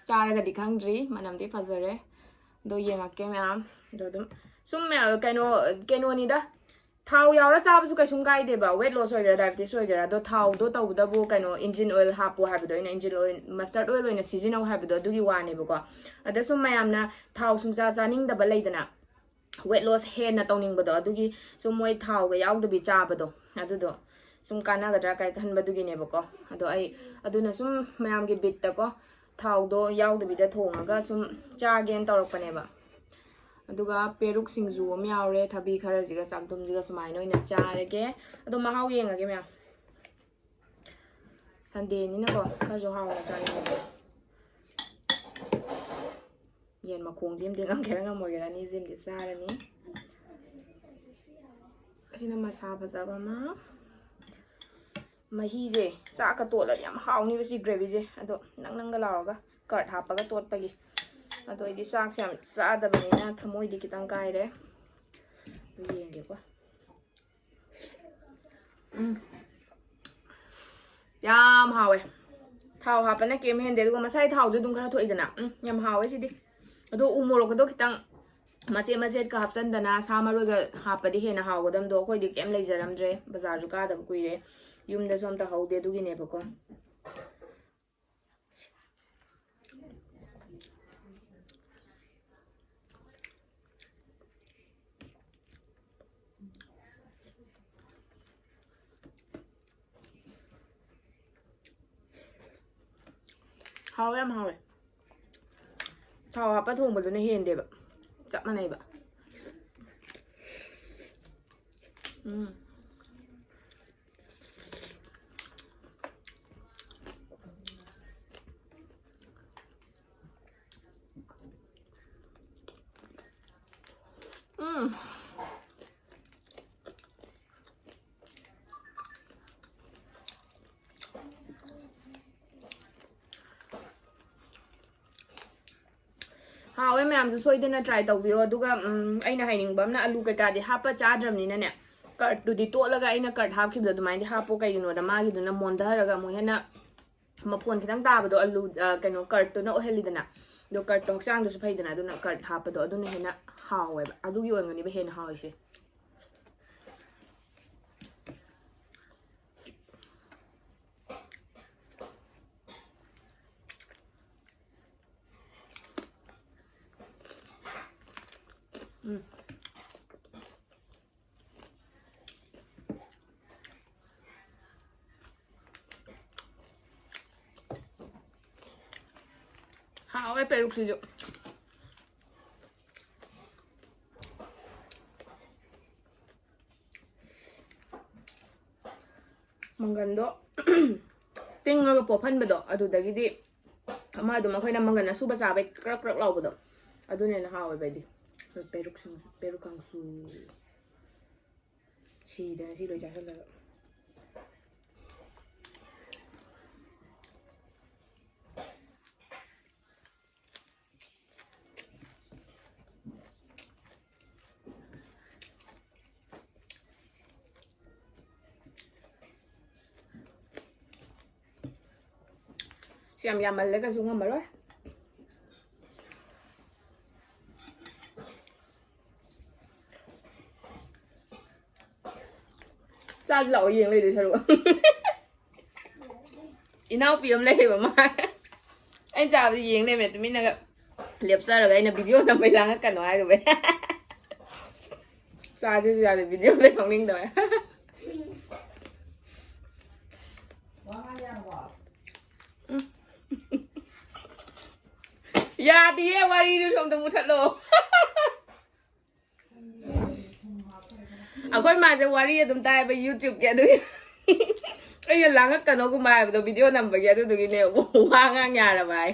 ꯆꯥꯔꯒꯗꯤ ꯈꯪꯗ꯭ꯔꯤ, ꯃꯅꯝꯗꯤ ꯐꯖꯔꯦ꯫ ꯑꯗꯣ ꯌꯦꯡꯉꯛꯀꯦ ꯃꯌꯥꯝ꯫ ꯑꯗꯣ ꯑꯗꯨꯝ ꯁꯨꯝ ꯃꯌꯥꯝ, ꯀꯩꯅꯣ, ꯀꯩꯅꯣꯅꯤꯗ, ꯊꯥꯎ ꯌꯥꯎꯔ ꯆꯥꯕꯁꯨ ꯀꯩꯁꯨꯝ ꯀꯥꯏꯗꯦꯕ, ꯋꯦꯠ ꯂꯣꯁ ꯑꯣꯏꯒꯦꯔꯥ ꯗꯥꯏꯕꯤꯇꯤꯁ ꯑꯣꯏꯒꯦꯔꯥ꯫ ꯑꯗꯣ ꯊꯥꯎꯗꯣ ꯇꯧꯕꯗꯕꯨ ꯀꯩꯅꯣ, ꯏꯟꯖꯤꯟ ꯑꯣꯏꯜ ꯍꯥꯞꯄꯣ ꯍꯥꯏꯕꯗꯣ, ꯑꯩꯅ ꯏꯟꯖꯤꯟ ꯑꯣꯏꯜ, ꯃꯁꯇꯔꯗ ꯑꯣꯏꯜ ꯑꯣꯏꯅ ꯁꯤꯖꯤꯟꯅꯧ ꯍꯥꯏꯕꯗꯣ, ꯑꯗꯨꯒꯤ ꯋꯥꯅꯦꯕꯀꯣ꯫ ꯑꯗ ꯁꯨꯝ ꯃꯌꯥꯝꯅ ꯊꯥꯎ ꯁꯨꯡꯆꯥ ꯆꯥꯅꯤꯡꯗꯕ ꯂꯩꯗꯅ, ꯋꯦꯠ ꯂꯣꯁ ꯍꯦꯟꯅ ꯇꯧꯅꯤꯡꯕꯗꯣ, ꯑꯗꯨꯒꯤ ꯁꯨꯝ ꯃꯣꯏ ꯊꯥꯎꯒ ꯌꯥꯎꯗꯕꯤ ꯆꯥꯕꯗꯣ, ꯑꯗꯨꯗꯣ ꯁꯨꯝ ꯀꯥꯟꯅꯒꯗ꯭ꯔꯥ ꯀꯥꯏ ꯈꯟꯕꯗꯨꯒꯤꯅꯦꯕꯀꯣ꯫ ꯑꯗꯣ ꯑꯩ ꯑꯗꯨꯅ ꯁꯨꯝ ꯃꯌꯥꯝꯒꯤ ꯕꯤꯠꯇꯀꯣ, ꯊꯥꯎꯗꯣ ꯌꯥꯎꯗꯕꯤꯗ ꯊꯣꯡꯉꯒ ꯁꯨꯝ ꯆꯥꯒꯦꯅ ꯇꯧꯔꯛꯄꯅꯦꯕ꯫ ꯑꯗꯨꯒ ꯄꯦꯔꯨꯛ ꯁꯤꯡꯖꯨ ꯑꯃ ꯌꯥꯎꯔꯦ, ꯊꯕꯤ ꯈꯔꯁꯤꯒ ꯆꯥꯛꯊꯨꯝꯁꯤꯒ ꯁꯨꯃꯥꯏꯅ ꯑꯣꯏꯅ ꯆꯥꯔꯒꯦ꯫ ꯑꯗꯣ ꯃꯍꯥꯎ ꯌꯦꯡꯉꯒꯦ ꯃꯌꯥꯝ꯫ ꯁꯟꯗꯦꯅꯤꯅꯀꯣ ꯈꯔꯁꯨ ꯍꯥꯎꯅ ꯆꯥꯅꯤꯡꯉꯦ꯫ ꯌꯦꯟ ꯃꯈꯣꯡꯁꯤꯃꯗꯤ ꯉꯝꯒꯦꯔꯥ ꯉꯝꯃꯣꯏꯒꯦꯔꯥ, ꯑꯅꯤꯁꯤꯃꯗꯤ ꯆꯥꯔꯅꯤ꯫ ꯑꯁꯤꯅ ꯃꯁꯥ ꯐꯖꯕ ꯑꯃ꯫ ꯃꯍꯤꯁꯦ ꯆꯥꯛꯀ ꯇꯣꯠꯂꯗꯤ ꯌꯥꯝ ꯍꯥꯎꯅꯤꯕ ꯁꯤ ꯒ꯭ꯔꯦꯚꯤꯁꯦ꯫ ꯑꯗꯣ ꯅꯪ ꯅꯪꯒ ꯂꯥꯎꯔꯒ ꯀꯔꯠ ꯍꯥꯞꯄꯒ ꯇꯣꯠꯄꯒꯤ꯫ ꯑꯗꯣ ꯑꯩꯗꯤ ꯆꯥꯛꯁꯦ ꯌꯥꯝ ꯆꯥꯗꯕꯅꯤꯅ ꯊꯃꯣꯏꯗꯤ ꯈꯤꯇꯪ ꯀꯥꯏꯔꯦ꯫ ꯑꯗꯨ ꯌꯦꯡꯒꯦꯀꯣ꯫ ꯎꯝ꯫ ꯌꯥꯝ ꯍꯥꯎꯋꯦ꯫ ꯊꯥꯎ ꯍꯥꯞꯄꯅ ꯀꯩꯝ ꯍꯦꯟꯗꯦ꯫ ꯑꯗꯨꯒ ꯃꯁꯥꯏ ꯊꯥꯎꯁꯨ ꯑꯗꯨꯝ ꯈꯔ ꯊꯣꯛꯏꯗꯅ꯫ ꯎꯝ, ꯌꯥꯝ ꯍꯥꯎꯋꯦ ꯁꯤꯗꯤ꯫ ꯑꯗꯣ ꯎ ꯃꯣꯔꯣꯛꯀꯗꯣ ꯈꯤꯇꯪ ꯃꯆꯦꯠ ꯃꯆꯦꯠꯀ ꯍꯥꯞꯆꯟꯗꯅ ꯁꯥ ꯃꯔꯣꯏꯒ ꯍꯥꯞꯄꯗꯤ ꯍꯦꯟꯅ ꯍꯥꯎꯒꯗꯕꯗꯣ꯫ ꯑꯩꯈꯣꯏꯗꯤ ꯀꯩꯝ ꯂꯩꯖꯔꯝꯗ꯭ꯔꯦ, ꯕꯖꯥꯔꯁꯨ ꯀꯥꯗꯕ ꯀꯨꯏꯔꯦ, ꯌꯨꯝꯗꯁꯨ ꯑꯝꯇ ꯍꯧꯗꯦ, ꯑꯗꯨꯒꯤꯅꯦꯕꯀꯣ꯫ ꯍꯥꯎꯋꯦ, ꯌꯥꯝ ꯍꯥꯎꯋꯦ꯫ ꯊꯥꯎ ꯍꯥꯞꯄ ꯊꯣꯡꯕꯗꯨꯅ ꯍꯦꯟꯗꯦꯕ, ꯆꯞ ꯃꯥꯟꯅꯩꯕ꯫ ꯎꯝ꯫ ꯎꯝ꯫ ꯍꯥꯎꯋꯦ, ꯃꯌꯥꯝꯁꯨ ꯁꯣꯏꯗꯅ ꯇ꯭ꯔꯥꯏ ꯇꯧꯕꯤꯌꯣ꯫ ꯑꯗꯨꯒ, ꯎꯝ, ꯑꯩꯅ ꯍꯥꯏꯅꯤꯡꯕ ꯑꯃꯅ, ꯑꯂꯨ ꯀꯩꯀꯥꯗꯤ ꯍꯥꯞꯄ ꯆꯥꯗ꯭ꯔꯕꯅꯤꯅꯅꯦ, ꯀꯔꯠꯇꯨꯗꯤ ꯇꯣꯠꯂꯒ ꯑꯩꯅ ꯀꯔꯠ ꯍꯥꯞꯈꯤꯕꯗꯣ ꯑꯗꯨꯃꯥꯏꯅꯗꯤ ꯍꯥꯞꯄꯣ꯫ ꯀꯩꯒꯤꯅꯣꯗ ꯃꯥꯒꯤꯗꯨꯅ ꯃꯣꯟꯊꯔꯒ ꯑꯃꯨꯛ ꯍꯦꯟꯅ ꯃꯐꯣꯟ ꯈꯤꯇꯪ ꯇꯥꯕꯗꯣ, ꯑꯂꯨ, ꯑ, ꯀꯩꯅꯣ, ꯀꯔꯠꯇꯨꯅ ꯑꯣꯏꯍꯜꯂꯤꯗꯅ꯫ ꯑꯗꯣ ꯀꯔꯠꯇꯣ ꯍꯛꯆꯥꯡꯗꯁꯨ ꯐꯩꯗꯅ, ꯑꯗꯨꯅ ꯀꯔꯠ ꯍꯥꯞꯄꯗꯣ ꯑꯗꯨꯅ ꯍꯦꯟꯅ ꯍꯥꯎꯋꯦꯕ꯫ ꯑꯗꯨꯒꯤ ꯑꯣꯏꯔꯝꯒꯅꯤꯕ ꯍꯦꯟꯅ ꯍꯥꯎꯔꯤꯁꯦ꯫ ꯎꯝ꯫ ꯄꯦꯔꯨꯛꯁꯤꯁꯨ꯫ ꯃꯪꯒꯟꯗꯣ ꯇꯤꯡꯉꯒ ꯄꯣꯞꯍꯟꯕꯗꯣ, ꯑꯗꯨꯗꯒꯤꯗꯤ ꯑꯃ ꯑꯗꯨꯝ ꯑꯩꯈꯣꯏꯅ ꯃꯪꯒꯟ ꯑꯁꯨꯕ ꯆꯥꯕꯩ ꯀ꯭ꯔꯛ ꯀ꯭ꯔꯛ ꯂꯥꯎꯕꯗꯣ, ꯑꯗꯨꯅ ꯍꯦꯟꯅ ꯍꯥꯎꯋꯦꯕ ꯑꯩꯗꯤ꯫ ꯄꯦꯔꯨꯛꯁꯤꯡ-, ꯄꯦꯔꯨꯛ ꯀꯥꯡꯁꯨ꯫ ꯁꯤꯗꯅ ꯁꯤ ꯂꯣꯏ ꯆꯥꯁꯤꯜꯂꯒ꯫ ꯁꯤ ꯌꯥꯝ ꯌꯥꯝꯃꯜꯂꯦ, ꯀꯩꯁꯨ ꯉꯝꯃꯔꯣꯏ꯫ ꯆꯥꯁꯤ ꯂꯥꯛꯑꯣ, ꯌꯦꯡ ꯂꯩꯗꯣꯏ ꯁꯔꯨꯛ꯫ ꯏꯅꯥꯎꯄꯤ ꯑꯃ ꯂꯩꯌꯦꯕ, ꯃꯥ ꯑꯩꯅ ꯆꯥꯕꯗꯤ ꯌꯦꯡ ꯂꯩꯔꯝꯃꯦ ꯇꯨꯃꯤꯟꯅꯒ ꯂꯦꯞꯆꯔꯒ, ꯑꯩꯅ ꯚꯤꯗꯤꯑꯣ ꯅꯝꯕꯩ ꯂꯥꯡꯉꯛꯀꯅꯣ ꯍꯥꯏꯔꯨꯕꯩ꯫ ꯆꯥꯁꯤꯁꯨ ꯌꯥꯗꯦ, ꯚꯤꯗꯤꯑꯣꯗ ꯌꯥꯎꯅꯤꯡꯗꯕ꯫ ꯎꯝ꯫ ꯌꯥꯗꯤꯌꯦ, ꯋꯥꯔꯤꯗꯨ ꯁꯣꯝꯗ ꯃꯨꯊꯠꯂꯣ꯫ ꯑꯩꯈꯣꯏ ꯃꯥꯁꯦ ꯋꯥꯔꯤ ꯑꯗꯨꯝ ꯇꯥꯏꯕ YouTube-ꯀꯤ, ꯑꯗꯨꯒꯤ ꯑꯩꯅ ꯂꯥꯡꯉꯛꯀꯅꯣꯒꯨꯝꯕ ꯍꯥꯏꯕꯗꯣ, ꯚꯤꯗꯤꯑꯣ ꯅꯝꯕꯒꯤ, ꯑꯗꯨꯗꯨꯒꯤꯅꯦ ꯋꯥ ꯉꯥꯡ ꯌꯥꯔꯕ ꯍꯥꯏ꯫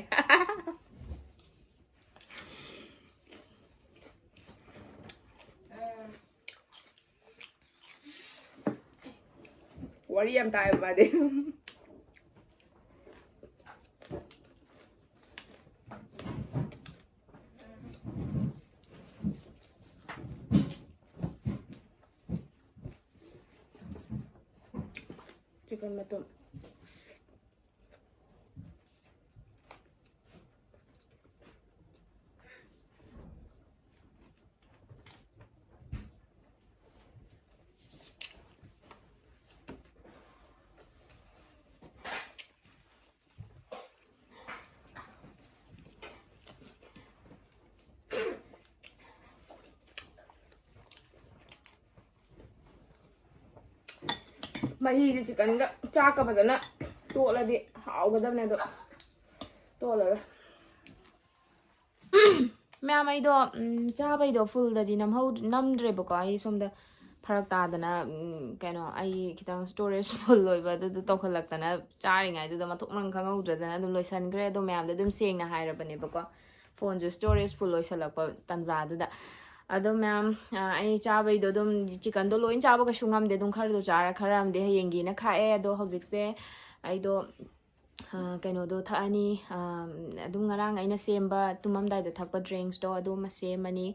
ꯋꯥꯔꯤ ꯌꯥꯝ ꯇꯥꯏꯕ ꯃꯥꯗꯤ꯫ ꯆꯤꯀꯟ ꯃꯇꯨꯝ꯫ ꯃꯍꯤꯁꯦ ꯆꯤꯀꯟꯒ ꯆꯥꯛꯀ ꯐꯖꯅ ꯇꯣꯠꯂꯗꯤ ꯍꯥꯎꯒꯗꯕꯅꯦ, ꯑꯗꯣ ꯇꯣꯠꯂꯔꯣꯏ꯫ ꯃꯌꯥꯝ, ꯑꯩꯗꯣ ꯎꯝ, ꯆꯥꯕꯩꯗꯣ ꯐꯨꯜꯗꯗꯤ ꯅꯝꯍꯧ ꯅꯝꯗ꯭ꯔꯦꯕꯀꯣ꯫ ꯑꯩ ꯁꯣꯝꯗ ꯐꯔꯛ ꯇꯥꯗꯅ ꯎꯝ, ꯀꯩꯅꯣ, ꯑꯩ ꯈꯤꯇꯪ ꯁ꯭ꯇꯣꯔꯦꯖ ꯐꯨꯜ ꯑꯣꯏꯕ ꯑꯗꯨꯗꯣ ꯇꯧꯈꯠꯂꯛꯇꯅ, ꯆꯥꯔꯤꯉꯩꯗꯨꯗ ꯃꯊꯣꯛ ꯃꯔꯝ ꯈꯪꯍꯧꯗ꯭ꯔꯗꯅ ꯑꯗꯨꯝ ꯂꯣꯏꯁꯟꯈ꯭ꯔꯦ꯫ ꯑꯗꯣ ꯃꯌꯥꯝꯗ ꯑꯗꯨꯝ ꯁꯦꯡꯅ ꯍꯥꯏꯔꯕꯅꯦꯕꯀꯣ, ꯐꯣꯟꯁꯨ ꯁ꯭ꯇꯣꯔꯦꯖ ꯐꯨꯜ ꯑꯣꯏꯁꯜꯂꯛꯄ ꯇꯥꯟꯖꯥꯗꯨꯗ꯫ ꯑꯗꯣ ꯃꯌꯥꯝ, ꯑ, ꯑꯩ ꯆꯥꯕꯩꯗꯣ ꯑꯗꯨꯝ ꯆꯤꯀꯟꯗꯣ ꯂꯣꯏ ꯆꯥꯕ ꯀꯩꯁꯨ ꯉꯝꯗꯦ꯫ ꯑꯗꯨꯝ ꯈꯔꯗꯣ ꯆꯥꯔ ꯈꯔ ꯑꯃꯗꯤ ꯍꯌꯦꯡꯒꯤꯅ ꯈꯥꯛꯑꯦ꯫ ꯑꯗꯣ ꯍꯧꯖꯤꯛꯁꯦ ꯑꯩꯗꯣ ꯑ, ꯀꯩꯅꯣꯗꯣ ꯊꯛꯑꯅꯤ꯫ ꯑ, ꯑꯗꯨꯝ ꯉꯔꯥꯡ ꯑꯩꯅ ꯁꯦꯝꯕ ꯇꯨꯝꯃꯝꯗꯥꯏꯗ ꯊꯛꯄ ꯗ꯭ꯔꯤꯡꯁꯇꯣ ꯑꯗꯨ ꯑꯃ ꯁꯦꯝꯃꯅꯤ꯫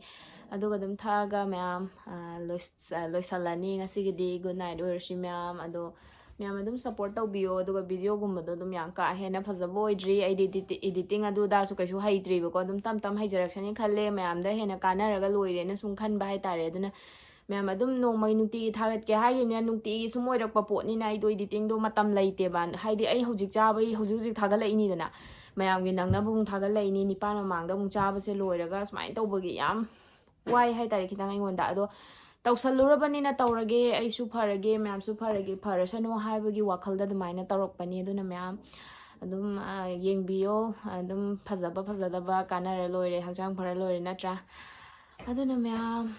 ꯑꯗꯨꯒ ꯑꯗꯨꯝ ꯊꯛꯑꯒ ꯃꯌꯥꯝ, ꯑ, ꯂꯣꯏꯁ-, ꯑ, ꯂꯣꯏꯁꯜꯂꯅꯤ ꯉꯁꯤꯒꯤꯗꯤ꯫ ꯒꯨꯗ ꯅꯥꯏꯠ ꯑꯣꯏꯔꯁꯤ ꯃꯌꯥꯝ꯫ ꯑꯗꯣ ꯃꯌꯥꯝ ꯑꯗꯨꯝ ꯁꯞꯄꯣꯔꯠ ꯇꯧꯕꯤꯌꯣ꯫ ꯑꯗꯨꯒ ꯚꯤꯗꯤꯑꯣꯒꯨꯝꯕꯗꯣ ꯑꯗꯨꯝ ꯌꯥꯝ ꯀꯥ ꯍꯦꯟꯅ ꯐꯖꯕ ꯑꯣꯏꯗ꯭ꯔꯤ꯫ ꯑꯩꯗꯤ ꯏꯗꯤꯇꯤ-, ꯏꯗꯤꯇꯤꯡ ꯑꯗꯨ ꯑꯗꯥꯁꯨ ꯀꯩꯁꯨ ꯍꯩꯇ꯭ꯔꯤꯕꯀꯣ꯫ ꯑꯗꯨꯝ ꯇꯞ ꯇꯞ ꯍꯩꯖꯔꯛꯁꯅꯤ ꯈꯜꯂꯦ, ꯃꯌꯥꯝꯗ ꯍꯦꯟꯅ ꯀꯥꯟꯅꯔꯒ ꯂꯣꯏꯔꯦꯅ ꯁꯨꯝ ꯈꯟꯕ ꯍꯥꯏꯇꯥꯔꯦ꯫ ꯑꯗꯨꯅ ꯃꯌꯥꯝ ꯑꯗꯨꯝ ꯅꯣꯡꯃꯒꯤ ꯅꯨꯡꯇꯤꯒꯤ ꯊꯥꯒꯠꯀꯦ ꯍꯥꯏꯈꯤꯕꯅꯤꯅ ꯅꯨꯡꯇꯤꯒꯤ ꯁꯨꯝ ꯑꯣꯏꯔꯛꯄ ꯄꯣꯠꯅꯤꯅ ꯑꯩꯗꯣ ꯏꯗꯤꯇꯤꯡꯗꯣ ꯃꯇꯝ ꯂꯩꯇꯦꯕ꯫ ꯍꯥꯏꯗꯤ ꯑꯩ ꯍꯧꯖꯤꯛ ꯆꯥꯕꯒꯤ ꯍꯧꯖꯤꯛ ꯍꯧꯖꯤꯛ ꯊꯥꯒꯠꯂꯛꯏꯅꯤꯗꯅ, ꯃꯌꯥꯝꯒꯤ ꯅꯪꯅꯕ ꯑꯃꯨꯛ ꯊꯥꯒꯠꯂꯛꯏꯅꯤ꯫ ꯅꯤꯄꯥꯟ ꯃꯃꯥꯡꯗ ꯑꯃꯨꯛ ꯆꯥꯕꯁꯦ ꯂꯣꯏꯔꯒ ꯁꯨꯃꯥꯏꯅ ꯇꯧꯕꯒꯤ ꯌꯥꯝ ꯋꯥꯏ ꯍꯥꯏꯇꯥꯔꯦ ꯈꯤꯇꯪ ꯑꯩꯉꯣꯟꯗ꯫ ꯑꯗꯣ ꯇꯧꯁꯜꯂꯨꯔꯕꯅꯤꯅ ꯇꯧꯔꯒꯦ, ꯑꯩꯁꯨ ꯐꯔꯒꯦ, ꯃꯌꯥꯝꯁꯨ ꯐꯔꯒꯦ, ꯐꯔꯁꯅꯨ ꯍꯥꯏꯕꯒꯤ ꯋꯥꯈꯜꯗ ꯑꯗꯨꯃꯥꯏꯅ ꯇꯧꯔꯛꯄꯅꯤ꯫ ꯑꯗꯨꯅ ꯃꯌꯥꯝ ꯑꯗꯨꯝ, ꯑ, ꯌꯦꯡꯕꯤꯌꯣ꯫ ꯑꯗꯨꯝ ꯐꯖꯕ ꯐꯖꯗꯕ ꯀꯥꯟꯅꯔ ꯂꯣꯏꯔꯦ, ꯍꯛꯆꯥꯡ ꯐꯔ ꯂꯣꯏꯔꯦ, ꯅꯠꯇ꯭ꯔꯥ? ꯑꯗꯨꯅ ꯃꯌꯥꯝ,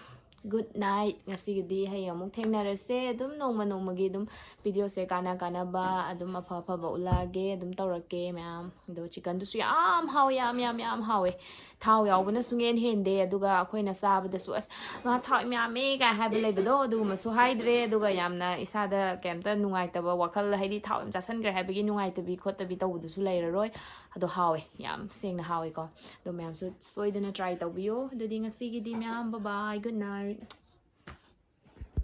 ꯒꯨꯗ ꯅꯥꯏꯠ꯫ ꯉꯁꯤꯒꯤꯗꯤ ꯍꯌꯦꯡ ꯑꯃꯨꯛ ꯊꯦꯡꯅꯔꯁꯦ꯫ ꯑꯗꯨꯝ ꯅꯣꯡꯃ ꯅꯣꯡꯃꯒꯤ ꯑꯗꯨꯝ ꯚꯤꯗꯤꯑꯣꯁꯦ ꯀꯥꯟꯅ ꯀꯥꯟꯅꯕ ꯑꯗꯨꯝ ꯑꯐ ꯑꯐꯕ ꯎꯠꯂꯛꯑꯒꯦ꯫ ꯑꯗꯨꯝ ꯇꯧꯔꯛꯀꯦ ꯃꯌꯥꯝ꯫ ꯑꯗꯣ ꯆꯤꯀꯟꯗꯨꯁꯨ ꯌꯥꯝ ꯍꯥꯎꯋꯦ, ꯌꯥꯝ, ꯌꯥꯝ, ꯌꯥꯝ ꯍꯥꯎꯋꯦ꯫ ꯊꯥꯎ ꯌꯥꯎꯕꯅ ꯁꯨꯡꯍꯦꯟ ꯍꯦꯟꯗꯦ꯫ ꯑꯗꯨꯒ ꯑꯩꯈꯣꯏꯅ ꯆꯥꯕꯗꯁꯨ, "ꯑꯁ, ꯃꯥ ꯊꯥꯎ ꯌꯥꯝ ꯌꯥꯝꯃꯦ" ꯀꯥꯏꯅ ꯍꯥꯏꯕ ꯂꯩꯕꯗꯣ, ꯑꯗꯨꯒꯨꯝꯕꯁꯨ ꯍꯥꯏꯗ꯭ꯔꯦ꯫ ꯑꯗꯨꯒ ꯌꯥꯝꯅ ꯏꯁꯥꯗ ꯀꯩꯝꯇ ꯅꯨꯡꯉꯥꯏꯇꯕ ꯋꯥꯈꯜ, ꯍꯥꯏꯗꯤ ꯊꯥꯎ ꯌꯥꯝ ꯆꯥꯁꯟꯈ꯭ꯔꯦ ꯍꯥꯏꯕꯒꯤ ꯅꯨꯡꯉꯥꯏꯇꯕꯤ ꯈꯣꯠꯇꯕꯤ ꯇꯧꯕꯗꯨꯁꯨ ꯂꯩꯔꯔꯣꯏ꯫ ꯑꯗꯣ ꯍꯥꯎꯋꯦ, ꯌꯥꯝ ꯁꯦꯡꯅ ꯍꯥꯎꯋꯦꯀꯣ꯫ ꯑꯗꯣ ꯃꯌꯥꯝꯁꯨ ꯁꯣꯏꯗꯅ ꯇ꯭ꯔꯥꯏ ꯇꯧꯕꯤꯌꯣ꯫ ꯑꯗꯨꯗꯤ ꯉꯁꯤꯒꯤꯗꯤ ꯃꯌꯥꯝ, bye bye, good night꯫